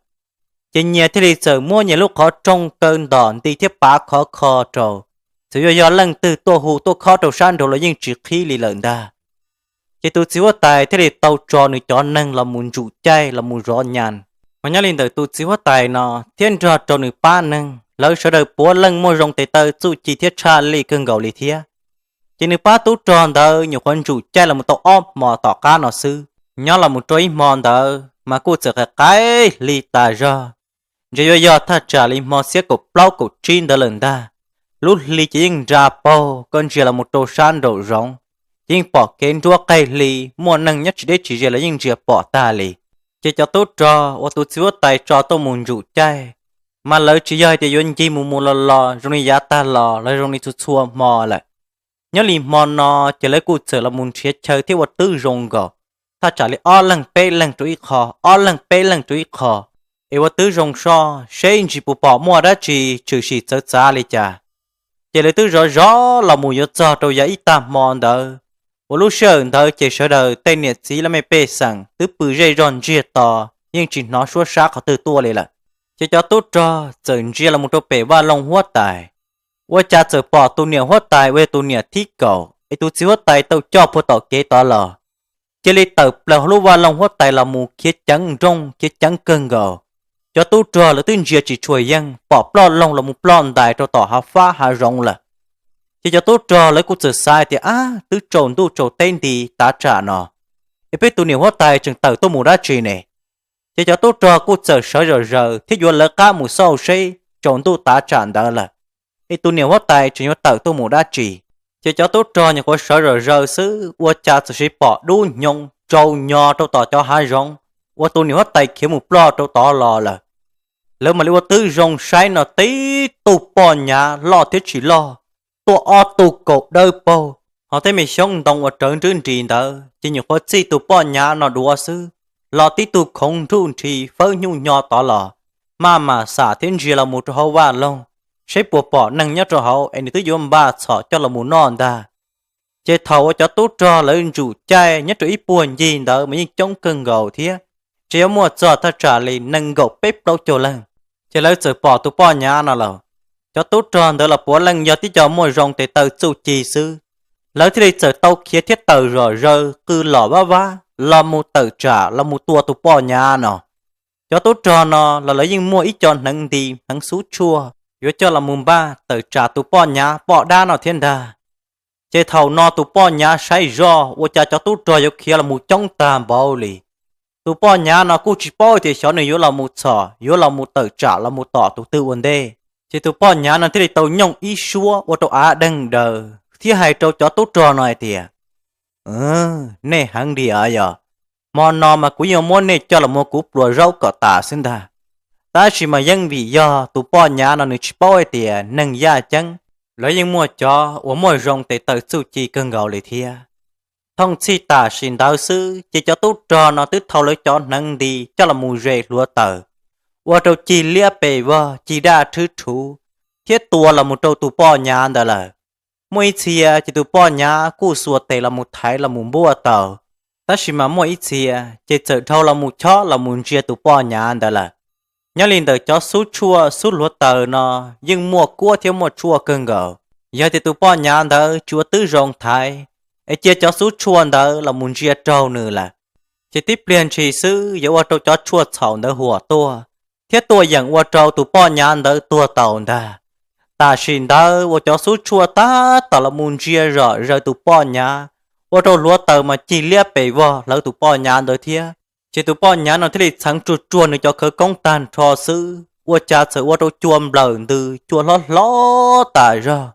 ces nyias thiaj li txawm muab nyias lub qhov rooj kaw ntom nti thiab pav khov kho rau, txawm yuav yog leej twg tuaj hu tuaj khob rau sab nraud los yeej tsis qhib li lawm ntag. Ces tus txiv huab tais thiaj li tau tso nws cov neeg los mus ntsum caij los mus zov nyas. Mas nyob li ntawm tus txiv huab tais no thiab nrog rau nws pab neeg, lawv sawv daws puav leej muaj zoo tes taw txuj ci thiab tshaj lij kawg nkaus li thiab. Ces nws pab tub rog ntawd nyuam qhuav ntsum caij los mus tau ob hmo tom qab no xwb, nyob los mus rau ib hmo ntawd mas kuj txawm qaim qaim hli tas zog, ntshe yuav yog thaj tsam li hmo xiab kaum plaub kaum tsib ntawd lawm ntag. Lub hli ces yeej nra paug, koj ntsia los mus rau sab nraum zoov ces yeej pom kev nruab qaig hli, muaj neeg nyob tsis deb tsis ze los yeej ntsia pom tag li. Ces cov tub rog uas tus txiv huab tais tso tuaj mus ntsum caij, mas lawv tsis yog hais tias yuav ncig mus mus los los zoo li yav tag los los zoo li txhua txhua hmo lawm. Nyob li hmo no ces lawv kuj txawm los mus nrhiav chaw thiab ua twb zoo nkaus, thaj tsam li ob leeg peb leeg rau ib qho, ob leeg peb leeg rau ib qho, es ua twb zoo soj seb ntsis puas pom muaj dab tsi tshwm sim txawv txav li cas. Ces lawv twb zov zov los mus yuav txog rau yav ib tag hmo ntawd, uas lub sij hawm ntawd ces sawv daws tej niam txiv laj mej pej xeem twb pw zej zog ntsiag to, yeej tsis hnov suab sab qhov twg tuaj li lawm. Ces cov tub rog txawm ntsia los mus rau pem vaj loog huab tais, ua cas txawm pom tus niam huab tais uas yog tus niam thib kaum es tus txiv huab tais tau coj puag tom kev tod los, cia li tawm plaws hauv lub vaj loog huab tais los mus khiav ceev nrooj khiav ceev kawg nkaus. Cov tub rog lawv twb ntsia tsis tshua yeej, pom ploj loog los mus ploj ntais rau tom hav fab hav zoov lawm. Ces cov tub rog lawv kuj txawm xav tias, ab, twb tsaus ntuj tsaus teb nti tav tsam no, es peb tus niam huab tais tseem tawm tuaj mus dab tsi ne? Ces cov tub rog kuj txawm sawv zom zaws thiab yuav lawv qab mus xauj seb tsaus ntuj tav tsam ntawd lawm, es tus niam huab tais tseem yuav tawm tuaj mus dab tsi. Ces cov tub rog nyuam qhuav sawv zom zaws xwb ua cas txawm sis pom dub hnyoo tsaus nyo rau tom cov hav zoov uas tus niam huab tais khiav mus ploj rau tod los lawm. Lawv mam li ua twb zoo saib no tib tug poj nyav loj thiab tsis loj, tuaj ob tug kaus dawb paug, ho tej me xyoob ntoo uas rawv nrwb nris ntawd ces nyuam qhuav txij tus poj nyav no duav xwb, los tib tug khoov nruj nrhi fawb nyuj nyo tod los, maj mam xam thiab ntsia los mus rau hauv vaj loog, seb puas pom neeg nyob rau hauv es nws twb yuav npaj txhom coj los mus noj ntag. Ces thaum uas cov tub rog lawv ntsum caij nyob rau ib puag ncig ntawd mas yeej coob kawg nkaus thiab, ces yuav muaj txog thaj tsam li nees nkaum peb plaub caug leej. Ces lawv txawm pom tus poj nyav no lawm. Cov tub rog ntawd los puav leej yog tib co muaj zoo tes taw txuj ci xwb, lawv thiaj li txawm tau khiav thiab tawm zom zaws qw lom vab vab los mus tawm tsam los mus tua tus poj nyav no. Cov tub rog no los lawv yeej muaj ib co hneev nti hneev xub tshuaj yuav coj los mus npaj tawm tsam tus poj nyav poj dab no thiab ntag. Ces thaum no tus poj nyav saib zoj ua cas cov tub rog yuav khiav los mus coob tag npaum li. Tus poj nyav no kuj tsis paub tias xyov nws yuav los mus txhom yuav los mus tawm tsam los mus tom tus twg ua ntej. Ces tus poj nyav no thiaj li tau nyooj ib suab ua rau av deeg daws thiab hais rau cov tub rog no hais tias, nej heev diam yog, hmo no mas kuv yeej muab nej coj los mus kuv pluas zaub kom tas xwb ntag. Tab sis mas yeej vim yog tus poj nyav no nws tsis paub hais tias neeg yaj ceeb lawv yeej muaj cov uas muaj zoo tes taw txuj ci kawg nkaus li thiab. Thooj txhij tam sim ntawd xwb ces cov tub rog no twb thau lawv cov hneev nti coj los mus zes hluav taws, ua rau cig liab pes vog cig daj rhwb rhuv thiab tua los mus rau tus poj nyav ntawd lawm. Muaj ib txhia ces tus poj nyav kuj xuas tes los mus thaiv los mus npuaj tau, tab sis mas muaj ib txhia ces txawm dhau los mus chob los mus ntsia tus poj nyav ntawd lawm. Nyob li ntawm cov xub tshuaj xub hluav taws no yeej muaj kuab thiab muaj tshuaj kawg nkaus. Yog tias tus poj nyav ntawd tsis ua twb zoo thaiv, es cia cov xub tshuaj ntawd los mus ntsia raug nws lawm, ces tib pliag ntshis xwb yuav ua rau cov tshuaj txhaum ntawd huam tuaj, thiab tuaj yeem ua rau tus poj nyav ntawd tuag taus ntag. Tam sim ntawd uas cov xub tshuaj tab tom los mus ntsia zom zaws tus poj nyav, ua rau hluav taws mas cig liab pes vog hlawv tus poj nyav ntawd thiab. Ces tus poj nyav no thiaj li txheev tsuag tsuag nws cov khawv koob tag nrho xwb, ua cas txawm ua rau cua nplawm ntws cua hlob hlob tas zog.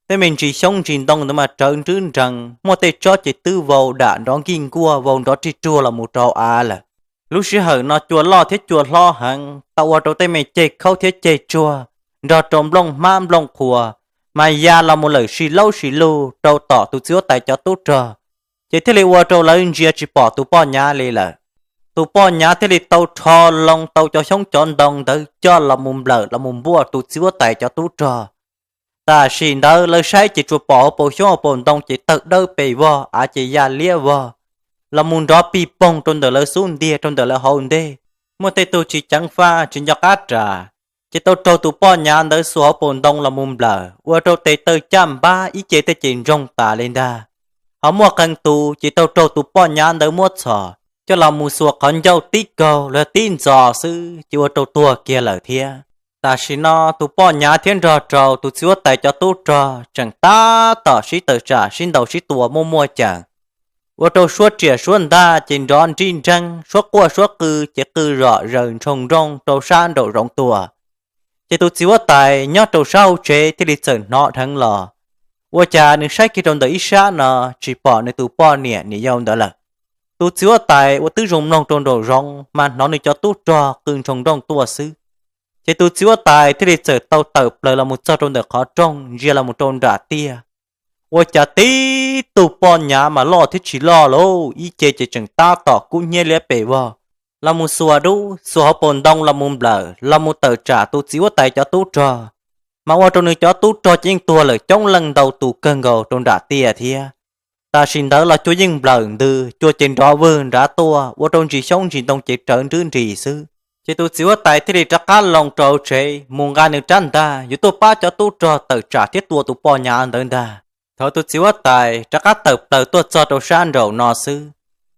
Tej me ntsis xyoob ntsis ntoo ntawd mas rawv nrwb nrees, muaj tej tsob ces twb vau dam nrov nkij nkuaj vau nrov rig ruag los mus rau av lawm. Lub sij hawm no cua loj thiab cua hlob heev tau ua rau tej me ceg khaub thiab ceg tsuag nrog rau nplooj hmab nplooj qhua, mas ya los mus lawm si laub si lug rau tom tus txiv huab tais cov tub rog, ces thiaj li ua rau lawv ntsia tsis pom tus poj nyav li lawm. Tus poj nyav thiaj li tau rho loo tau cov xyoob cov ntoo ntawd coj los mus nplawm los mus npuaj tus txiv huab tais cov tub rog. Tam sim ntawd lawv saib ces tsuas pom hauv paus xyoob hauv paus ntoo ces tawg dawb pes vog, av ces ya liab vog, los mus nrov pig poog rau ntawm lawv xub ntiag rau ntawm lawv hauv ntej. Muaj tej tug tsis ceev faj tsis nco qab ras, ces tau raug tus poj nyav ntawd xuas hauv paus ntoo los mus nplawm ua rau tes taw caj npab ib ce tej ces ntsoog tas li ntag. Ho muaj qee tus ces tau raug tus poj nyav ntawd muab txhom coj los mus xuas qhov ncauj tib kaug los tib ntxos xwb ces ua rau tuag kiag lawm thiab. Tam sim no tus poj nyav thiab nrog rau tus txiv huab tais cov tub rog tseem tab tom sib tawm tsam sib ntaus sib tua muaj muaj ceem, ua rau suab riam suab ntag ces nrov nrib nreeb, suab quaj suab qw ces qw zom zaws ntshoo nrooj rau sab nraum zoov tuaj. Ces tus txiv huab tais nyob rau sab hauv tsev thiaj li txawm hnov dheev los. Ua cas nws saib kiag rau ntawm ib sab no tsis pom nws tus poj niam niam yau ntawd lawm. Tus txiv huab tais ua twb zoo mloog rau nraum zoov mas hnov nws cov tub rog qw ntshoo nrooj tuaj xwb. Ces tus txiv huab tais thiaj li txawm tau tawm plaws los mus txog rau ntawm qhov rooj ntsia los mus rau nram tiaj. Ua cas tib tug poj nyav mas loj thiab tsis loj lauj, ib ce ces tseem tab tom kub hnyiab liab pes vog, los mus xuas dub xuas hauv paus ntoo los mus nplawm los mus tawm tsam tus txiv huab tais cov tub rog, mas ua rau nws cov tub rog ces yeej tuag lawm coob leej ntau tus kawg nkaus rau nram tiaj thiab. Tam sim ntawd los cua yeej nplawm ntws, cua ces nrov vwg nrad tuaj ua rau ntsis xyoob ntsis ntoo ces rawv nrwb nris xwb. Ces tus txiv huab tais thiaj li rov qab loo rau tsev mus nqa nws rab ntaj yuav tuaj pab cov tub rog tawm tsam thiab tua tus poj nyav ntawd ntag. Thaum tus txiv huab tais rov qab tawm plaws tuaj txog rau sab nraum no xwb,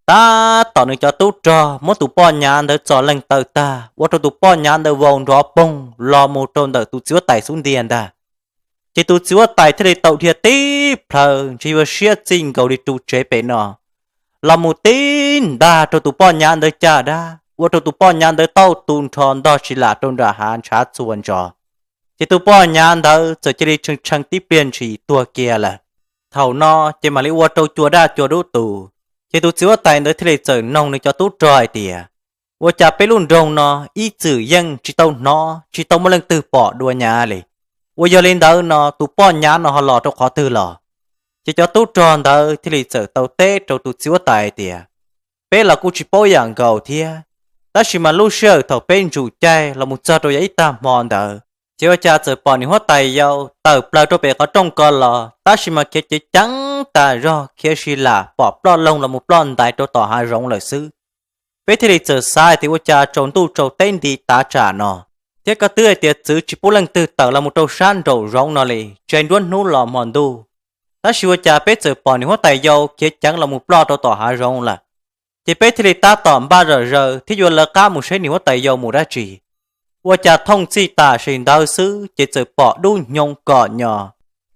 tab tom nws cov tub rog muab tus poj nyav ntawd txo leej taw tag ua rau tus poj nyav ntawd vau nrov poog los mus rau ntawm tus txiv huab tais xub ntiag ntag. Ces tus txiv huab tais thiaj li tau dhia tib plhaw ntshe yuav siab txij nkaus li ru tsev pem no, los mus tib ntag rau tus poj nyav ntawd caj dab ua rau tus poj nyav ntawd tauj tu nrho ntog si lam rau nram hav ntshav txhua ntsos. Ces tus poj nyav ntawd txawm cia li tshee tshee tib pliag ntshis tuag kiag lawm. Thaum no ces mam li ua rau cua daj cua dub tu. Ces tus txiv huab tais ntawd thiaj li txawm noog nws cov tub rog hais tias, ua cas peb lub nroog no ib txwm yeej tsis tau hnov tsis tau muaj leej twg pom dua nyav li. Ua yog li ntawd no tus poj nyav no ho los rau qhov twg los? Ces cov tub rog ntawd thiaj li txawm tau teb rau tus txiv huab tais hais tias, peb los kuj tsis paub yam nkaus thiab, tab sis mas lub sij hawm thaum peb ntsum caij los mus txog rau yav ib tag hmo ntawd, ces ua cas txawm pom niam huab tais yau tawm plaws rau pem qhov rooj ko los, tab sis mas khiav ceev ceev tas zog khiav si lam pom ploj loog los mus ploj ntais rau tom hav zoov lawm xwb. Peb thiaj li txawm xav hais tias ua cas tsaus ntuj tsaus teb nti tav tsam no, thiab koj twb hais tias txwv tsis pub leej twg tawm los mus rau sab nraum zoov no li, tsis hais nruab hnub los hmo ntuj, tab sis ua cas peb txawm pom niam huab tais yau khiav ceev los mus ploj rau tom hav zoov lawm. Ces peb thiaj li tab tom npaj zom zaws thiab yuav lawv qab mus saib niam huab tais yau mus dab tsi. Ua cas thooj txij tam sim ntawd xwb ces txawm pom dub hnyoo kom nyos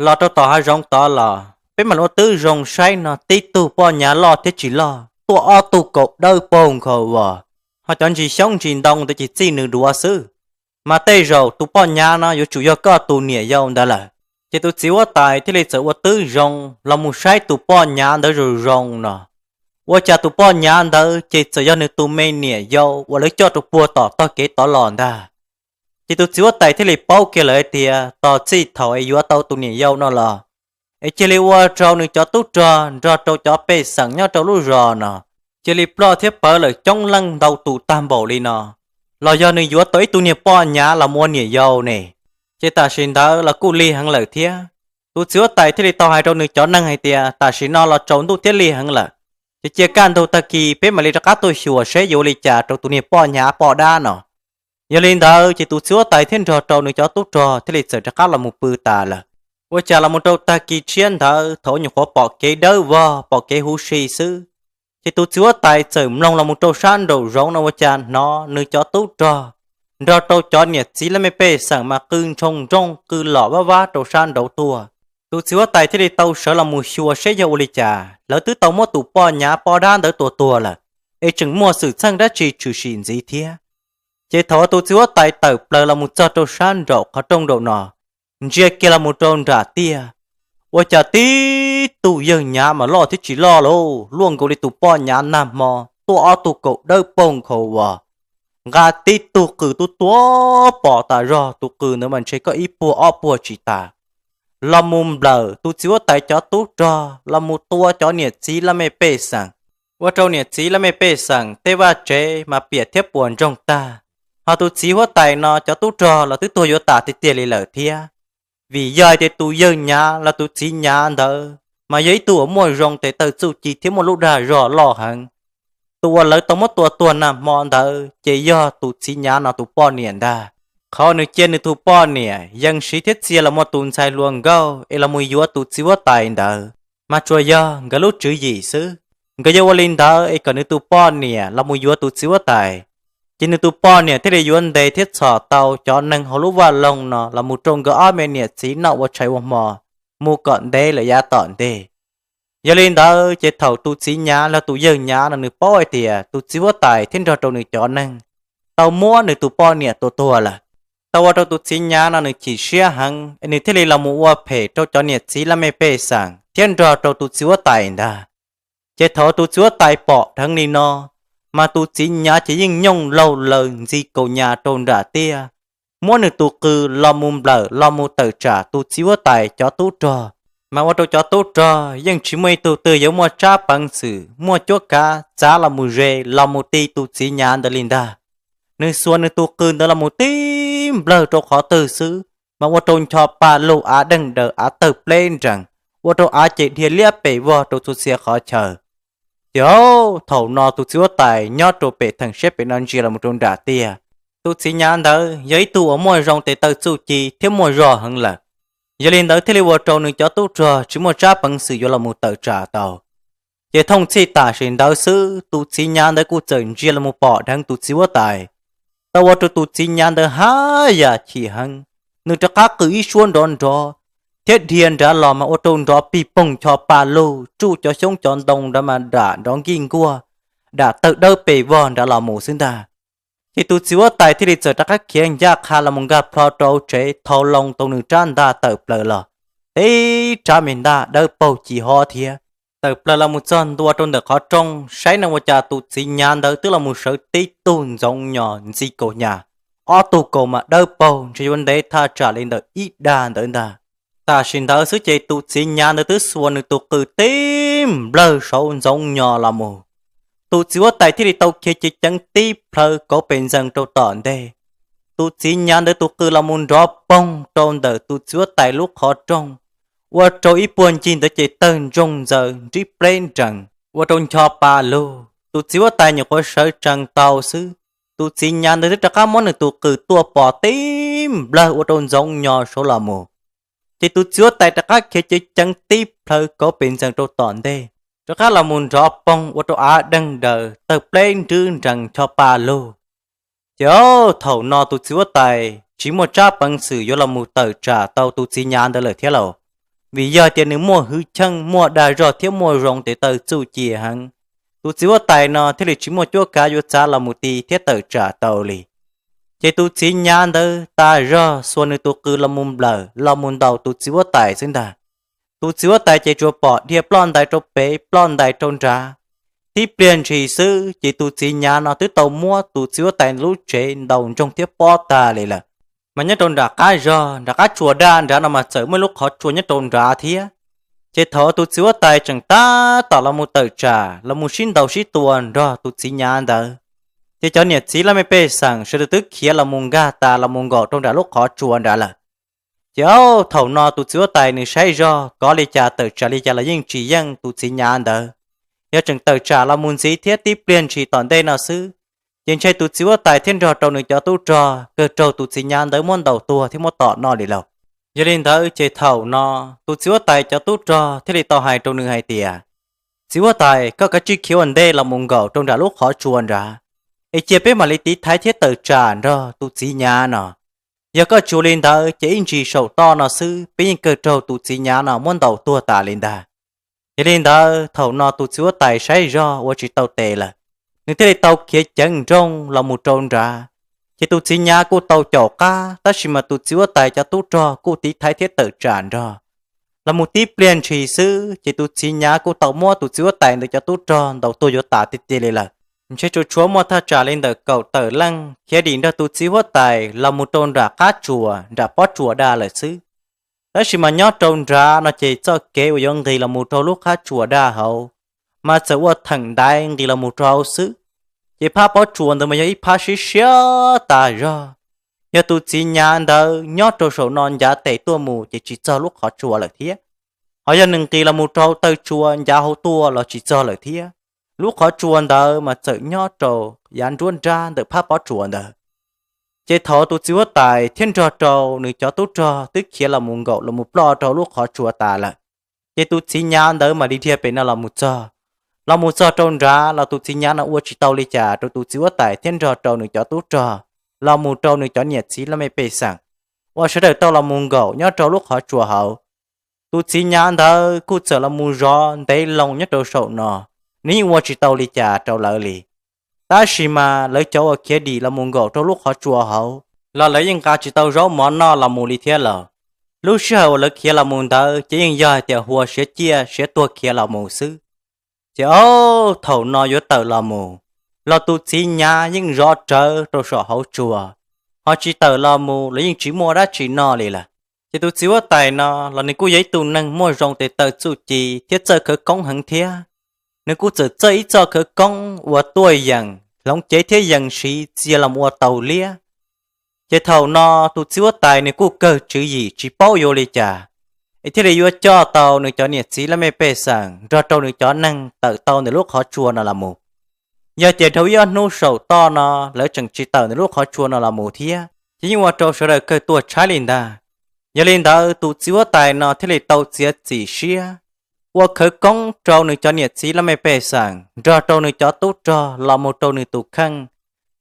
los rau tom hav zoov tod los. Peb mam li ua twb zoo saib no tib tug poj nyav loj thiab tsis loj tuaj ob tug kaus dawb paug nkhaus vos, ho cov ntsis xyoob ntsis ntoo ntawd ces txij nws duav xwb. Mas tej zaum tus poj nyav no yuav tsum yog koj tus niam yau ntawd lawm. Ces tus txiv huab tais thiaj li txawm ua twb zoo los mus saib tus poj nyav ntawd zoo zoo no. Ua cas tus poj nyav ntawd ces txawm yog nws tus me niam yau uas lawv coj rau puag tom tog kev tod los ntag. Ces tus txiv huab tais thiaj li paub kiag lawm hais tias tos txij thaum es yuav tau tus niam yau no los, es cia li ua rau nws cov tub rog nrog rau cov pej xeem nyob rau lub zos no cia li ploj thiab pawv lawm coob leej ntau tus tag npaum li no, los yog nws yuav tau ib tug niag poj nyav los mus ua niam yau ne. Ces tam sim ntawd los kuj lig heev lawm thiab. Tus txiv huab tais thiaj li tau hais rau nws cov neeg hais tias tam sim no los tsaus ntuj thiab lig heev lawm, ces cia kaj ntug tag kis peb mam li rov qab tuaj xyuas seb yuav ua li cas rau tus niag poj nyav poj dab no. Yog li ntawd ces tus txiv huab tais thiab nrog rau nws cov tub rog thiaj li txawm rov qab los mus pw tas lawm. Ua cas los mus rau tag kis tshiab ntawd thaum uas nyuam qhuav pom kev dawb vog pom kev huv si xwb, ces tus txiv huab tais txawm mloog los mus rau sab nraum zoov no ua cas hnov nws cov tub rog nrog rau cov niam txiv laj mej pej xeem mas qw ntshoo nrooj qw lom vaj vab rau sab nraud tuaj. Tus txiv huab tais thiaj li tau sawv los mus xyuas seb yog ua li cas lawv twb tau muab tus poj nyav poj dab ntawd tua tuag lawm, es tseem muaj xwm txheej dab tsi tshwm sim ntxiv thiab. Ces thaum uas tus txiv huab tais tawm plaws los mus txog rau sab nraum qhov rooj nraum no, ntsia kiag los mus rau nram tiaj, ua cas tib tug yawg nyav mas loj thiab tsis loj lauj, luaj nkaus li tus poj nyav nag hmo tuaj ob tug kaus dawb paug nkhaus vos, nqa tib tug qws tub tuav pom tas zog, tus qws ntawd mas ntshe koj ib puag ob puag tsis tas, los mus nplawm tus txiv huab tais cov tub rog, los mus tua cov niam txiv laj mej pej xeem, ua rau niam txiv laj mej pej xeem tej vaj tsev mas piam thiab puas ntsoog tag. Ho tus txiv huab tais no cov tub rog los twb tuag yuav tas tiag tiag li lawm thiab. Vim yog hais tias tus yawg nyav los tus txiv nyav ntawd mas yog ib tug uas muaj zoo tes taw txuj ci thiab muaj lub dag zog loj heev. Tus uas lawv tau muab tua tuag nag hmo ntawd ces yog tus txiv nyav no tus poj niam ntag. Qhov nws cia nws tus poj niam yees siv thiab txia los muaj tus ntxhais hluas nkauj es los mus yuav tus txiv huab tais ntawd, mas tsuas yog nkawd lub tswv yim xwb. Nkawd yuav ua li ntawd es kom nws tus poj niam los mus yuav tus txiv huab tais, ces nws tus poj niam thiaj li yuav ntes thiab txhom tau cov neeg hauv lub vaj loog no los mus rau nkawd ob me niam txiv noj ua tshais ua hmo mus kom ntev lawm yav tom ntej. Yog li ntawd ces thaum tus txiv nyav los tus yawg nyav no nws paub hais tias tus txiv huab tais thiab nrog rau nws cov neeg tau muab nws tus poj niam tua tuag lawm, tau ua rau tus txiv nyav no nws chim siab heev es nws thiaj li los mus ua phem rau cov niam txiv laj mej pej xeem thiab nrog rau tus txiv huab tais ntag. Ces thaum tus txiv huab tais pom dheev li no, mas tus txiv nyav ces yeej nyooj laug laws ntxi kaus nyas rau nram tiaj, muab nws tus qws los mus nplawm los mus tawm tsam tus txiv huab tais cov tub rog. Mas ua rau cov tub rog yeej tsis muaj ib tug twg yuav muaj tsab peev xwm muaj cuab kav txav los mus ze los mus ti tus txiv nyav ntawd li ntag. Nws xuas nws tus qws ntawd los mus tib nplawg rau qhov twg xwb, mas ua rau ncho pa lug av deeg daws av tawg pleb nrees, ua rau av ces dhia liab pes vog rau txhua txhia qhov chaw. Ces thaum no tus txiv huab tais nyob rau pem theem siab pem no ntsia los mus rau nram tiaj. Tus txiv nyav ntawd yog ib tug uas muaj zoo tes taw txuj ci thiab muaj zog heev lawm, yog li ntawd thiaj li ua rau nws cov tub rog tsis muaj tsab peev xwm yuav los mus tawm tsam tau. Ces thooj txhij tam sim ntawd xwb tus txiv nyav ntawd kuj txawm ntsia los mus pom dheev tus txiv huab tais, tau ua rau tus txiv nyav ntawd haj yam chim heev. Nws rov qab qw ib suab nrov nrov thiab dhia nrad los mas ua rau nrov pig poog ncho pa lug tsuj cov xyoob cov ntoo nrad mas dam nrov nkij nkuaj, dam tawg dawb pes vog nrad los mus xwb ntag. Ces tus txiv huab tais thiaj li txawm rov qab khiav ncaj qha los mus nkag plho rau tsev thau loo tau nws rab ntaj tawm plaws los, tib rab me ntaj dawb paug ci hob thiab. Tawm plaws los mus txog ntua rau ntawm qhov rooj saib no ua cas tus txiv nyav ntawd twb los mus sawv tib tug ntxoov nyos ntxi kaus nyas, ob tug kaus mas dawb paug ntshe yuav ntev thaj tsam li ntawm ib dag ntawd ntag. Tam sim ntawd xwb ces tus txiv nyav ntawd twb xuas nws tus qws tib nplawg saud ntxoov nyos los mus. Tus txiv huab tais thiaj li tau khiav ceev ceev tib plhaw kauv pes ntxees rau tom ntej. Tus txiv nyav ntawd tus qws los mus nrov poog rau ntawm tus txiv huab tais lub qhov rooj, ua rau ib puag ncig ntawd ces tawg ntsoog ntxaws nrib pleb nrees, ua rau ncho pa lug. Tus txiv huab tais nyuam qhuav sawv tsees tau xwb, tus txiv nyav ntawd twb rov qab muab nws tus qws tuaj pov tib nplawg ua rau ntxoov nyos saud los mus. Ces tus txiv huab tais rov qab khiav ceev ceev tib plhaw kauv pes ntxees rau tom ntej, rov qab los mus nrov poog ua rau av deeg daws tawg pleb nrib nrees ncho pa lug. Ces thaum no tus txiv huab tais tsis muaj tsab peev xwm yuav los mus tawm tsam tau tus txiv nyav ntawd lawm thiab lauj, vim yog tias nws muaj hwj chim muaj dag zog thiab muaj zoo tes taw txuj ci heev. Tus txiv huab tais no thiaj li tsis muaj cuab kav yuav txav los mus ti thiab tawm tsam tau li. Ces tus txiv nyav ntawd tas zog xuas nws tus qws los mus nplawm los mus ntaus tus txiv huab tais xwb ntag. Tus txiv huab tais ces tsuas pom dhia ploj ntais rau pem ploj ntais rau nrad. Tib pliag ntshis xwb ces tus txiv nyav no twb tau muab tus txiv huab tais lub tsev ntaus ntsoog thiab pob tag li lawm. Mas nyob rau nram qab zog nram qab tsua daj nrad no mas txawm muaj lub qhov tsua nyob rau nrad thiab. Ces thaum tus txiv huab tais tseem tab tom los mus tawm tsam los mus sib ntaus sib tua nrog tus txiv nyav ntawd, ces cov niam txiv laj mej pej xeem sawv daws twb khiav los mus nkag tas los mus nkaum rau nram lub qhov tsua nrad lawm. Ces thaum no tus txiv huab tais nws saib zog kov li cas tawm tsam li cas los yeej tsis yeej tus txiv nyav ntawd. Yog tseem tawm tsam los mus ntxiv thiab tib pliag ntshis tom ntej no xwb, ces ntshe tus txiv huab tais thiab nrog rau nws cov tub rog kawg raug tus txiv nyav ntawd muab ntaus tuag thiab muab tom noj li lauj. Yog li ntawd ces thaum no tus txiv huab tais cov tub rog thiaj li tau hais rau nws hais tias, Txiv huab tais, koj kav tsij khiav ua ntej los mus nkaum rau nram lub qhov tsua nrad, es cia peb mam li tiv thaiv thiab tawm tsam nrog tus txiv nyav no. Yog koj tsis ua li ntawd ces ib ntsis saum toj no xwb peb yeej kawg raug tus txiv nyav no muab ntaus tuag tas li ntag. Yog li ntawd thaum no tus txiv huab tais saib zog ua tsis tau tes lawm, nws thiaj li tau khiav ceev nrooj los mus rau nrad. Ces tus txiv nyav kuj tau caum qab, tab sis mas tus txiv huab tais cov tub rog kuj tiv thaiv thiab tawm tsam nrog. Los mus tib pliag ntshis xwb ces tus txiv nyav kuj tau muab tus txiv huab tais ntawd cov tub rog ntaus tuag yuav tas tiag tiag li lawm. ntshe tsuas tshuav muaj thaj tsam li ntawm kaum tawm leej khiav dim nrog tus txiv huab tais los mus rau nram qab tsuas nram pob tsuas daj lawm xwb. Tab sis mas nyob rau nrad no ces txoj kev uas yuav nqis los mus rau lub qab tsuas daj hauv mas txawm ua theem ntaiv nqis los mus rau hauv xwb. Ces phab pob tsuas ntawd mas yog ib phab siab siab tas zog. Yog tus txiv nyav ntawd nyob rau saum no ncav tes tuaj mus ces tsis txog lub qhov tsua lawm thiab, ho yog nws nqis los mus rau taw tsua ncav hauv tuaj los tsis txog lawm thiab. Lub qhov tsua ntawd mas txawm nyob rau yav nruab nrab ntawm phab pob tsuas ntawd. Ces thaum tus txiv huab tais thiab nrog rau nws cov tub rog twb khiav los mus nkaum los mus ploj rau lub qhov tsua tas lawm, ces tus txiv nyav ntawd mam li dhia pem no los mus txog. Los mus txog rau nrad los tus txiv nyav no ua tsis tau li cas rau tus txiv huab tais thiab nrog rau nws cov tub rog los mus rau nws cov niam txiv laj mej pej xeem uas sawv daws tau los mus nkaum nyob rau lub qhov tsua hauv. Tus txiv nyav ntawd kuj txawm los mus zov ntev loo nyob rau saum no, nws yeej ua tsis tau li cas rau lawv li. Tab sis mas lawv cov uas khiav dim los mus nkaum rau lub qhov tsua hauv los lawv yeej nqa tsis tau zaub mov noj los mus li thiab los. Lub sij hawm uas lawv khiav los mus ntawd ces yeej yog hais tias hua siav ciaj siav tuag khiav los mus xwb. Ces ob thaum no yuav tawm los mus los tus txiv nyav yeej zov rawv rau saum hauv tsua, ho tsis tawm los mus los yeej tsis muaj dab tsi noj li lawm. Ces tus txiv huab tais no los nws kuj yog ib tug neeg muaj zoo tes taw txuj ci thiab txawj khawv koob heev thiab. Nws kuj txawm txawj ib txoj khawv koob uas tuaj yees hloov cev thiab yees siv txia los ua tau liab. Ces thaum no tus txiv huab tais nws kuj kawg tswv yim tsis paub yuav li cas, es thiaj li yuav coj tau nws cov niam txiv laj mej pej xeem nrog rau nws cov neeg tawm tau ntawm lub qhov tsua no los mus. Yog ces dhau ib ob hnub saum toj no lawv tseem tsis tawm ntawm lub qhov tsua no los mus thiab, ces yeej ua rau sawv daws kawg tuaj tshaib li ntag. Yog li ntawd tus txiv huab tais no thiaj li tau txiav txim siab ua khawv koob rau nws cov niam txiv laj mej pej xeem nrog rau nws cov tub rog los mus rau nws tus kheej,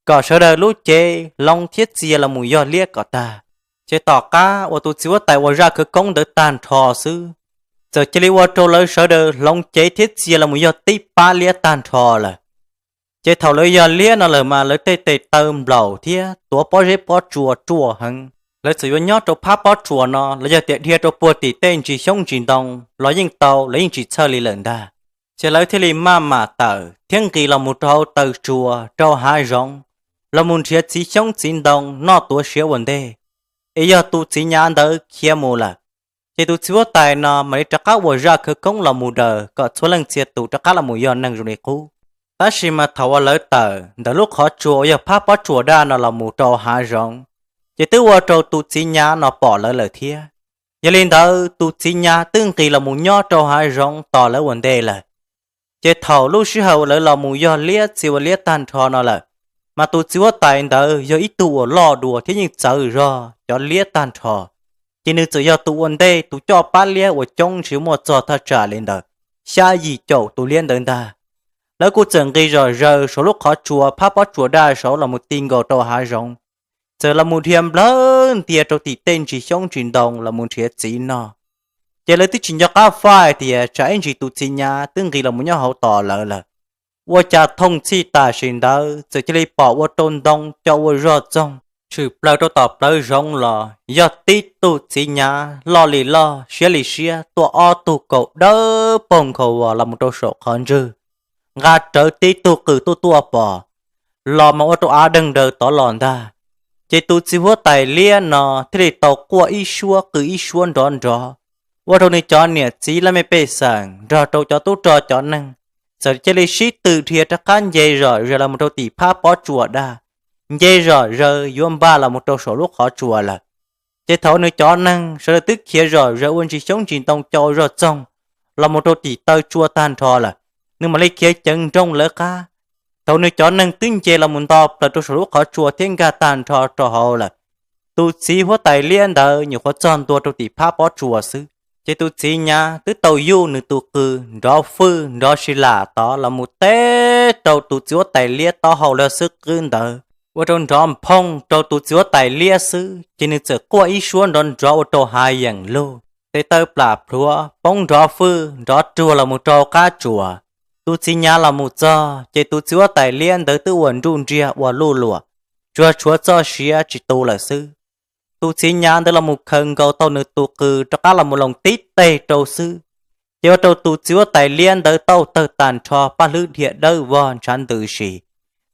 kom sawv daws lub cev hloov thiab txia los mus yog liab kom tag. Ces tom qab uas tus txiv huab tais ua zaj khawv koob ntawd tag nrho xwb, txawm cia li ua rau lawv sawv daws hloov cev thiab txia los mus yog tib pab liab tag nrho lawm. Ces thaum lawv yog liab no lawm mas lawv tej tes taw nplaum thiab tuav pob zeb pob tsua ruaj heev. Lawv txawm yuav nyob rau phab pob tsuas no los yog tias dhia rau puag tim tej ntsis xyoob ntsis ntoo los yeej tau, lawv yeej tsis txhawj li lawm ntag. Ces lawv thiaj li maj mam tawm thiab nqis los mus rau hauv taw tsua rau hav zoov, los mus nrhiav txiv xyoob txiv ntoo noj tuav siav ua ntej, es yog tus txiv nyav ntawd khiav mus lawm. Ces tus txiv huab tais no mam li rov qab ua zaj khawv koob los mus daws kom txhua leej txhia tus rov qab los mus yog neeg zoo li qub. Tab sis mas thaum uas lawv tawm ntawm lub qhov tsua uas yog phab pob tsuas daj no los mus rau hav zoov, ces twb ua rau tus txiv nyav no pom lawv lawm thiab. Yog li ntawd tus txiv nyav twb nqis los mus nyob rau hav zoov tos lawv ua ntej lawm. Ces thaum lub sij hawm uas lawv los mus yog liab txia ua liab tag nrho no lawm, mas tus txiv huab tais ntawd yog ib tug uas loj dua thiab yeej txawv zog cov liab tag nrho. Ces nws txawm yog tus ua ntej tus coj pab liab uas coob ntshiv muaj txog thaj tsam li ntawd xya yim caum tus liab ntawd ntag. Lawv kuj txawm nqis zom zaws saum lub qhov tsua phab pob tsuas daj saud los mus ti nkaus rau hav zoov, txawm los mus dhia nplawg ntia rau tim tej ntsis xyoob ntsis ntoo los mus nrhiav txiv noj. Ces lawv twb tsis nco qab faj hais tias tsam ib ntsis tus txiv nyav twb nqis los mus nyob hauv tos lawv lawm. Ua cas thooj txhij tam sim ntawd txawm cia li pom ua rau ntoo co ua zog txoog tshwm plaws rau tom plawv zoov los yog tib tug txiv nyav loj li loj siab li siab tuaj ob tug kaum dawb paug nkhaus vos los mus rau saum qhov ntswg, nqa rawv tib tug qws tuaj tuaj pom los mas ua rau av deeg daws tod los ntag. Ces tus txiv huab tais liab no thiaj li tau quaj ib suab qw ib suab nrov nrov, ua rau nws cov niam txiv laj mej pej xeem nrog rau cov tub rog cov neeg txawm cia li sib tw dhia rov qab nce zom zaws los mus rau tim phab pob tsuas daj, nce zom zaws yuav npaj los mus rau saum lub qhov tsua lawm. Ces thaum nws cov neeg sawv daws twb khiav zom zaws ua ntsis xyoob ntsis ntoo co zog txoog los mus rau tim taw tsua tag nrho lawm, nws mam li khiav ceev nrooj lawv qab. Thaum nws cov neeg twb nce los mus nto plaws rau saum lub qhov tsua thiab nkag tag nrho rau hauv lawm, tus txiv huab tais liab ntawd nyuam qhuav txog ntua rau tim phab pob tsua xwb, ces tus txiv nyav twb tau yuj nws tus qws nrov fwj nrov si lam tod los mus teb rau tus txiv huab tais liab taub hau lawv xwb qwb ntawd, ua rau nrov nphooj rau tus txiv huab tais liab xwb ces nws txawm quaj ib suab nrov nrov ua rau hav yeem lug, tes taw plam plhuav poob nrov fwj nrov ruag los mus rau hauv qab tsuas. Tus txiv nyav los mus txog ces tus txiv huab tais liab ntawd twb ua nruj nriag ua luj luam, tsuas tshuav txoj siav tsis tu lawm xwb. Tus txiv nyav ntawd los mus khaws nkaus tau nws tus qws rov qab los mus loos tib teg rau xwb, ces ua rau tus txiv huab tais liab ntawd tauj tawg tag nrho paj hlwb dhia dawb vog ntshav ntws si.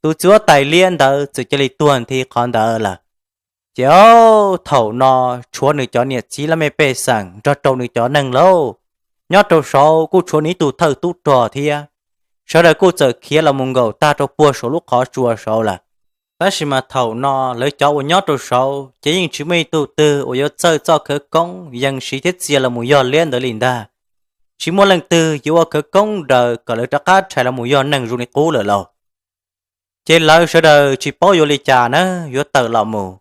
tus txiv huab tais liab ntawd txawm cia li tuag nthi qhov ntawd lawm. Ces thaum no tshuav nws cov niam txiv laj mej pej xeem nrog rau nws cov neeg lauj, nyob rau saud kuj tshuav nws ib tug thawj tub rog thiab. Sawv daws kuj txawm khiav los mus nkaum tag rau puag saum lub qhov tsua saud lawm. Tab sis mas thaum no lawv cov uas nyob rau saud ces yeej tsis muaj ib tug twg uas yuav txawj txoj khawv koob yees siv thiab txia los mus yog liab ntawd li ntag. Tsis muaj leej twg yuav ua khawv koob daws kom lawv rov qab rhais los mus yog neeg zoo li qub lawm lauj. Ces lawv sawv daws tsis paub yuav li cas na, yuav tawm los mus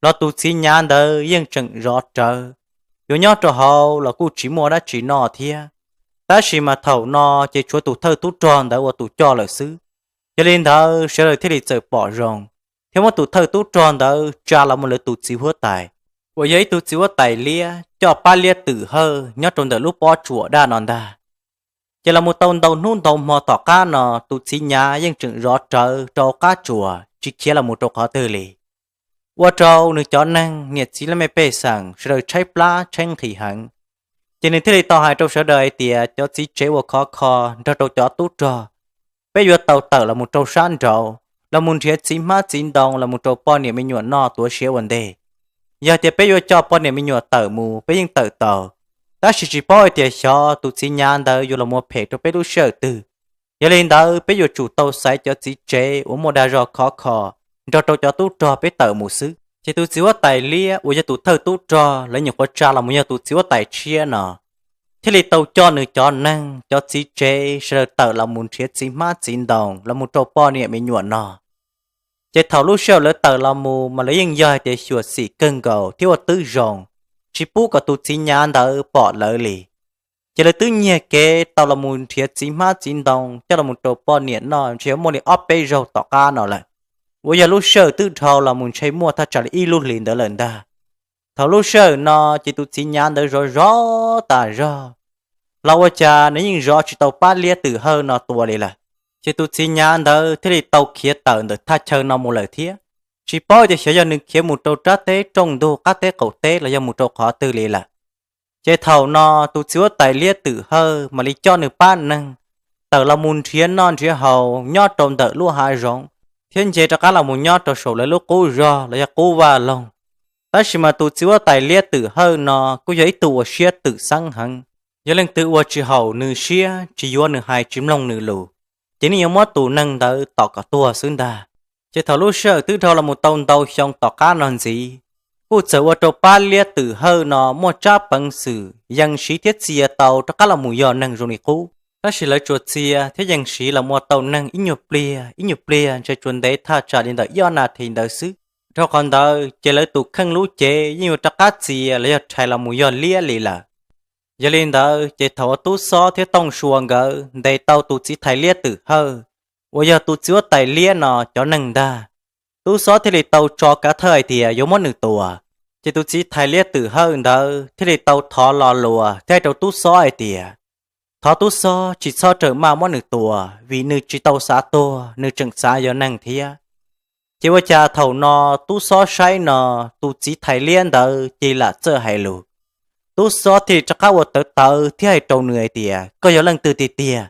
los tus txiv nyav ntawd yeej tseem zov rawv, yuav nyob rau hauv los kuj tsis muaj dab tsi noj thiab. Tab sis mas thaum no ces tshuav tus thawj tub rog ntawd ua tus coj lawm xwb. Yog li ntawd sawv daws thiaj li txawm pom zoo thiab muab tus thawj tub rog ntawd tsa los mus lawv tus txiv huab tais, uas yog ib tug txiv huab tais liab coj pab liab twm hawj nyob rau ntawm lub pob tsuas daj no ntag. Ces los mus tau ntau hnub ntau hmo tom qab no tus txiv nyav yeej tseem zov rawv rau qab tsuas tsis khiav los mus rau qhov twg li. Ua rau nws cov neeg niam txiv laj mej pej xeem sawv daws tshaib plab tshaib nqhis heev. Ces nws thiaj li tau hais rau sawv daws hais tias cov txiv tsev uas khov kho nrog rau cov tub rog, peb yuav tau tawm los mus rau sab nraud los mus nrhiav txiv hmab txiv ntoo los mus rau poj niam me nyuam noj tuav siav ua ntej. Yog tias peb yuav coj poj niam me nyuam tawm mus peb yeej tawm tau, tab sis tsis paub hais tias xyov tus txiv nyav ntawd yuav los mus phem rau peb lub sij hawm twg. Yog li ntawd peb yuav tsum tau xaiv cov txiv tsev uas muaj dag zog khov kho nrog rau cov tub rog peb tawm mus xwb. Ces tus txiv huab tais liab uas yog tus thawj tub rog lawv nyuam qhuav tsa los mus yog tus txiv huab tais tshiab no thiaj li tau coj nws cov neeg cov txiv tsev sawv daws tawm los mus nrhiav txiv hmab txiv ntoo los mus rau poj niam me nyuam noj. Ces thaum lub sij hawm lawv tawm los mus mas lawv yeej yog hais tias xyuam xim kawg nkaus thiab ua twb zoo, tsis pub kom tus txiv nyav ntawd pom lawv li. Ces lawv twb nyiag kev tau los mus nrhiav txiv hmab txiv ntoo coj los mus rau poj niam noj ntshe muaj li ob peb zaug tom qab no lawm, uas yog lub sij hawm twb dhau los mus ntshe muaj thaj tsam li ib lub hlis ntawd lawm ntag. Thaum lub sij hawm no ces tus txiv nyav ntawd zov zov tas zog los ua cas nws yeej zov tsis tau pab liab twm hawj no tua li lawm. Ces tus txiv nyav ntawd thiaj li tau khiav tawm ntawm thaj chaw no mus lawm thiab. Tsis paub tias xyov yog nws khiav mus rau rab teb rooj ntug qab teb qaum teb los yog mus rau qhov twg li lawm. Ces thaum no tus txiv huab tais liab twm hawj mam li coj nws pab neeg tawm los mus nrhiav noj nrhiav haus nyob rau ntawm lub hav zoov thiab nce rov qab los mus nyob rau saum lawv lub qub zog los yog qub vaj loog. Tab sis mas tus txiv huab tais liab twm hawj no kuj yog ib tug uas siab twm xeeb heev. Yog leej twg ua tsis haum nws siab, tsis yuav nws hais, tsis mloog nws lus, ces nws yuav muab tus neeg ntawd tom kom tuag xwb ntag. Ces thaum lub sij hawm twb dhau los mus tau ntau xyoo tom qab no ntxiv, kuj txawm ua rau pab liab twm hawj no muaj tsab peev xwm yees siv thiab txia tau rov qab los mus yog neeg zoo li qub. Tab sis lawv tsuas txia thiab yees siv los mus ua tau neeg ib nyuag pliag ib nyuag pliag ntshe tsuas ntev thaj tsam li ntawm ib ob nas this ntawd xwb. Dhau qhov ntawd ces lawv tus kheej lub cev yeej yuav rov qab txia los yog rhais los mus yog liab li lawm. Yog li ntawd ces thaum uas tub xob thiab tooj sua nkawd ntes tau tus txiv thais liab twm hawj uas yog tus txiv huab tais liab no cov neeg ntag, tub xob thiaj li tau tso kav thawj hais tias yuav muab nws tua. Ces tus txiv thais liab twm hawj ntawd thiaj li tau thov lo lus thiab hais rau tub xob hais tias, thov tub xob tsis txhob rawm maj muab nws tua, vim nws tsis tau xav tuag, nws tseem xav yog neeg thiab. Ces ua cas thaum no tub xob saib no, tus txiv thais liab ntawd cia li lam txawj hais lus. Tub xob thiaj li rov qab ua tawv tawv thiab hais rau nws hais tias, koj yog leej twg tiag tiag?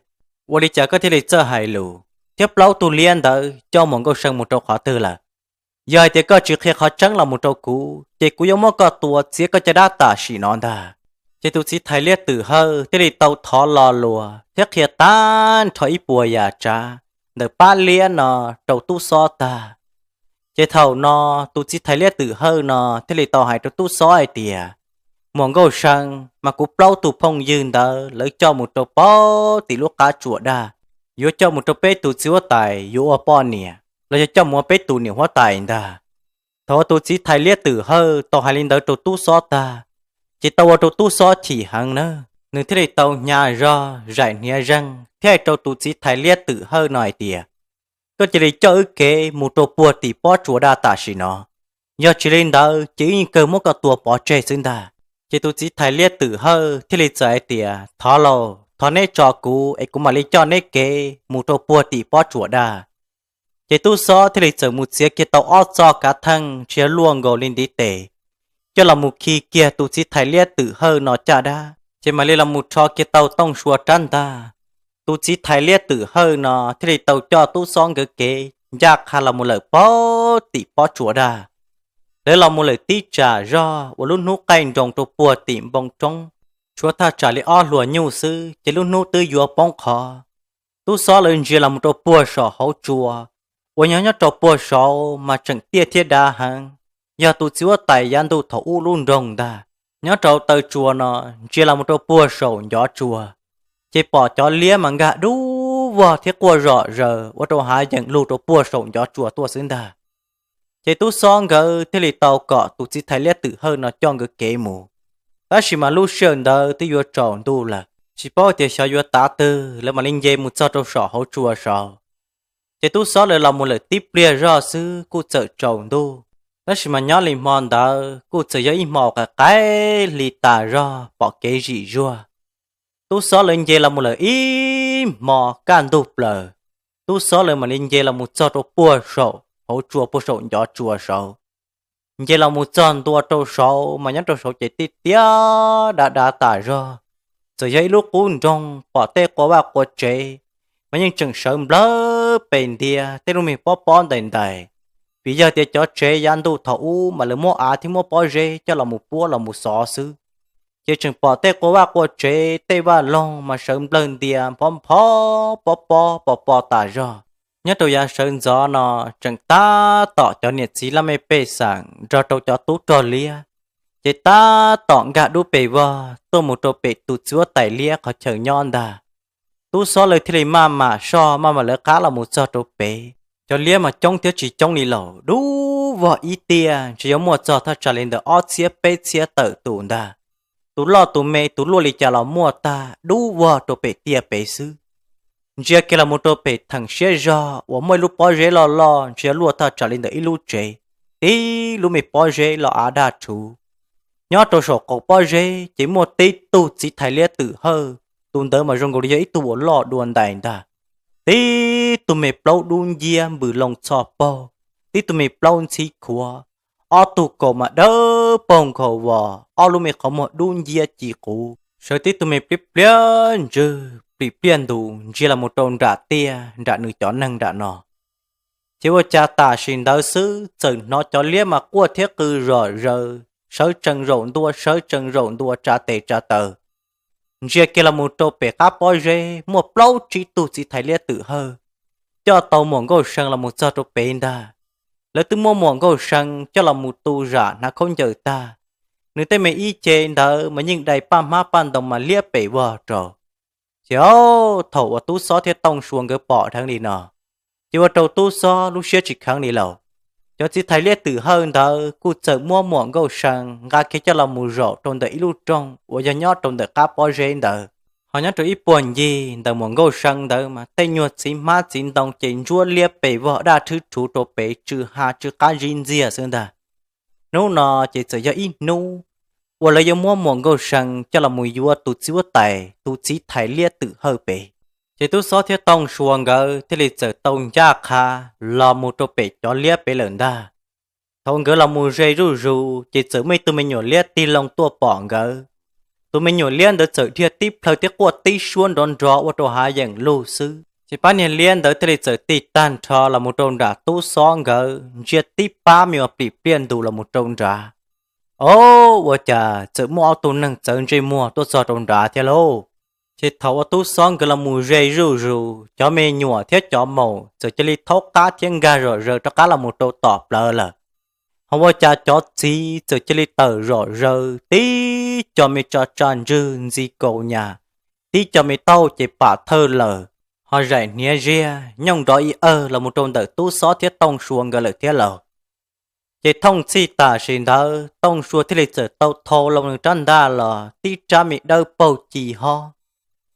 Ua li cas koj thiaj li txawj hais lus thiab plaub tug liab ntawd coj Muam Nkauj See mus rau qhov twg lawm? Yog hais tias koj tsis qhia qhov tseeb los mus rau kuv, ces kuv yuav muab koj tua txiav koj caj dab tam sim no ntag. Ces tus txiv thais liab twm hawj thiaj li tau thov lo lus thiab qhia tag nrho ib puas yam tsav ntawm pab liab no rau tub xob tag. Ces thaum no tus txiv thais liab twm hawj no thiaj li tau hais rau tub xob hais tias, Muam Nkauj See, mas kuv plaub tug phooj ywg ntawd lawv coj mus rau pem tim lub qab tsuas daj, yuav coj mus rau peb tus txiv huab tais yuav ua poj niam los yog coj mus ua peb tus niam huab tais ntag. Thaum uas tus txiv thais liab twm hawj tau hais li ntawd rau tub xob tag, ces tau ua rau tub xob chim heev na. Nws thiaj li tau hnyav zog zaim hniav zeeg thiab hais rau tus txiv thais liab twm hawj no hais tias, koj cia li coj wb kev mus rau puag tim pob tsuas daj tam sim no, yog tsis li ntawd ces wb yeej kawg muab koj tua pov tseg xwb ntag. Ces tus txiv thais liab twm hawj thiaj li txawm hais tias, thov lauj, thov neb tso kuv es kuv mam li coj neb kev mus rau puag tim pob tsuas daj. Ces tub xob thiaj li txawm mus txiav kiag tau ob txoj kav theej ntshiab luaj nkaus li ntiv tes, coj los mus khi kiag tus txiv thais liab twm hawj no caj dab, ces mam li los mus rho kiag tau tooj sua rab ntag. Tus txiv thais liab twm hawj no thiaj li tau coj tub xob nkawd kev ncaj qha los mus lawm pog tim pob tsuas dag. Lawv los mus lawm tib tsam zog uas lub hnub qaij nroos rau puag tim npoo roob, tshuav thaj tsam li ob hluas nyuj xwb ces lub hnub twb yuav poob qho. Tub xob lawv ntsia los mus rau puag saum hauv tsua uas nyob nyob rau puag saud mas tseem tiaj thiab dav heev, yog tus txiv huab tais yav ntuj thaum ub lub nroog ntag. Nyob rau taw tsua no, ntsia los mus rau puag saum ncov tsua, ces pom cov liab mas nkag dub vog thiab quaj zom zaws ua rau hav yeem lug rau puag saum ncov tsua tuaj xwb ntag. Ces tub xob nkawd thiaj li tau kom tus txiv thais liab twm hawj no coj nkawd kev mus. Tab sis mas lub sij hawm ntawd twb yuav tsaus ntuj lawm, tsis paub tias xyov yuav tav twg lawv mam li nce mus txog rau saum hauv tsua saud. Ces tub xob lawv los mus lawm tib pliag zog xwb kuj txawm tsaus ntuj, tab sis mas nyob li hmo ntawd kuj txawm yog ib hmo uas qaim qaim hli tas zog pom kev zim zuag. Tub xob lawv nce los mus lawm ib hmo kaj ntug plaws, tub xob lawv mam li nce los mus txog rau puag saum hauv tsua puag saum ncov tsua saud. Nce los mus txog ntua rau saud mas nyob rau saud ces tiaj tiaj dav dav tas zog, txawm yog ib lub qub nroog pom tej qua vaj qua tsev, mas yeej tseem sawv nplawg pes ntia tej lub me pob pob ntais ntais, vim yog tias cov tsev yav ntuj thaum ub mas lawv muab av thiab muab pob zeb coj los mus puab los mus xov xwb. Ces tseem pom tej qua vaj qua tsev tej vaj loog mas sawv nplawg ntia nphob nphob pob pob pos pos tas zog. Nyob rau yav sawv ntxov no tseem tab tom cov niam txiv laj mej pej xeem nrog rau cov tub rog liab, ces tab tom nkag dub pes vog tuaj mus rau pem tus txiv huab tais liab qhov chaw nyob ntag. Tub xob lawv thiaj li maj mam soj maj mam lawv qab los mus txog rau pem. Cov liab mas coob thiab tsis coob li lawm, dub vog ib tiaj ntshe yuav muaj txog thaj tsam li ntawm ob txhiab peb txhiab tawm tus ntag. Tus loj tus me tus luaj li cas los muaj tag, dub vog rau pem tiaj pem xwb. Ntsia kiag los mus rau pem theem siab zog uas muaj ib lub pob zeb loj loj ntshe yuav luaj thaj tsam li ntawm ib lub tsev, tib lub me pob zeb los av daj rhuv. Nyob rau saum qaum pob zeb ces muaj tib tug txiv thais liab twm hawj, tus ntawd mas zoo nkaus li yog ib tug uas loj dua ntais ntag. Tib tug me plaub dub nciab npws loo txho paug, tib tug me plaub ntxhib khuav, ob tug kaus mas dawb paug nkhaus vos, ob lub me qhov muag dub nciab ci quv, sawv tib tug me pliab pliab ntswg plim pliaj ntus ntsia los mus rau nram tiaj nram nws cov neeg nram no. Ces ua cas tam sim ntawd xwb txawm hnov cov liab mas quaj thiab qw zom zaws, sawv tsees zaum ntua sawv tsees zaum ntua tsa tes tsa taw. Ntsia kiag los mus rau pem qab pob zeb muaj plaub tsib tug txiv thais liab twm hawj, coj tau muam Nkauj See los mus txog rau pem ntag. Lawv twb muab muam Nkauj See coj los mus tu zam hnav khaub ncaws tag, nws tej me ib ce ntawd mas yeej dai paj hmab paj ntoo mas liab pes vog rau. Ces thaum uas Tub Xob thiab Tooj Sua nkawd pom dheev li no, ces ua rau Tub Xob lub siab tsis kheev li lawm. Cov txiv thais liab twm hawj ntawd kuj txawm muab muam Nkauj See nqa kiag coj los mus zaum rau ntawm ib lub rooj uas yog nyob rau ntawm qab pob zeb ntawd. Ho nyob rau ib puag ncig ntawm muam Nkauj See ntawd mas tej nyuag txiv hmab txiv ntoo ces ntsuab liab pes vog daj rhwb rhuv rau pem tsw ha tsw qab zib ntxiag xwb ntag. Hnub no ces txawm yog ib hnub uas lawv yuav muab muam Nkauj See coj los mus yuav tus txiv huab tais tus txiv thais liab twm hawj pem. Ces Tub Xob thiab Tooj Sua nkawd thiaj li txawm tau ncaj qha los mus rau pem cov liab pem lawm ntag. Thaum nkawd los mus ze zuj zus ces txawm muaj ib tug me nyuam liab tig loo tuaj pom nkawd. Tus me nyuam liab ntawd txawm dhia tib plhaw thiab quaj tib suab nrov nrov ua rau hav yeem lug xwb. Ces pab niag liab ntawd thiaj li txawm tig tag nrho los mus rau nram Tub Xob nkawd, ntsia tib pab me nyuam plim pliaj ntus los mus rau nrad. Ob, ua cas txawm muaj ob tug neeg txawv ntsej muag tuaj txog rau nrad thiab lauj? Ces thaum uas Tub Xob nkawd los mus ze zuj zus, cov me nyuam thiab cov maum txawm cia li thaub qab thiab nkag zom zaws rov qab los mus rau tom plawv lawm. Ho ua cas cov txiv txawm cia li tawm zom zaws, tib co me tsa tsa ntswg ntxi kaus nyas, tib co me taub hau ces pam thawj lawm, ho zaim hniav ziag nyooj nrov ib awg los mus rau ntawm Tub Xob thiab Tooj Sua nkawd lawm thiab lauj. Ces thooj txhij tam sim ntawd Tooj Sua thiaj li txawm tau thau los nws rab ntaj los tib rab me dawb paug ci hob.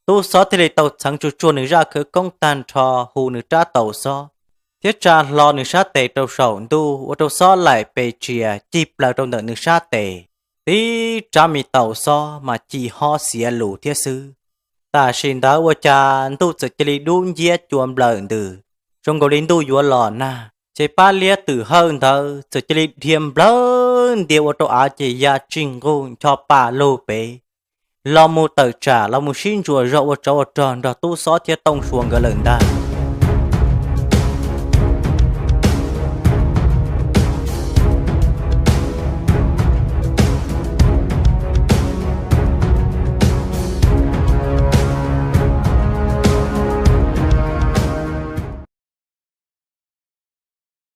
Tub Xob thiaj li tau txheev tsuag tsuag nws zaj khawv koob tag nrho hu nws rab taus xob, thiab tsa hlo nws sab tes rau saum ntuj ua rau xob laim pes tsias cig plaws rau ntawm nws sab tes. Tib rab me taus xob mas ci hob xiav lus thiab xwb. Tam sim ntawd ua cas ntuj txawm cia li dub nciab cua nplawm ntws, zoo nkaus li ntuj yuav los nag. Ces pab liab twm hawj ntawd txawm cia li dhia nplawg ntia ua rau av ces ya tsig nquj ncho pa lug pem, los mus tawm tsam los mus sib ntsuas zog ua tsov ua rog nrog Tub Xob thiab Tooj Sua nkawd lawm ntag.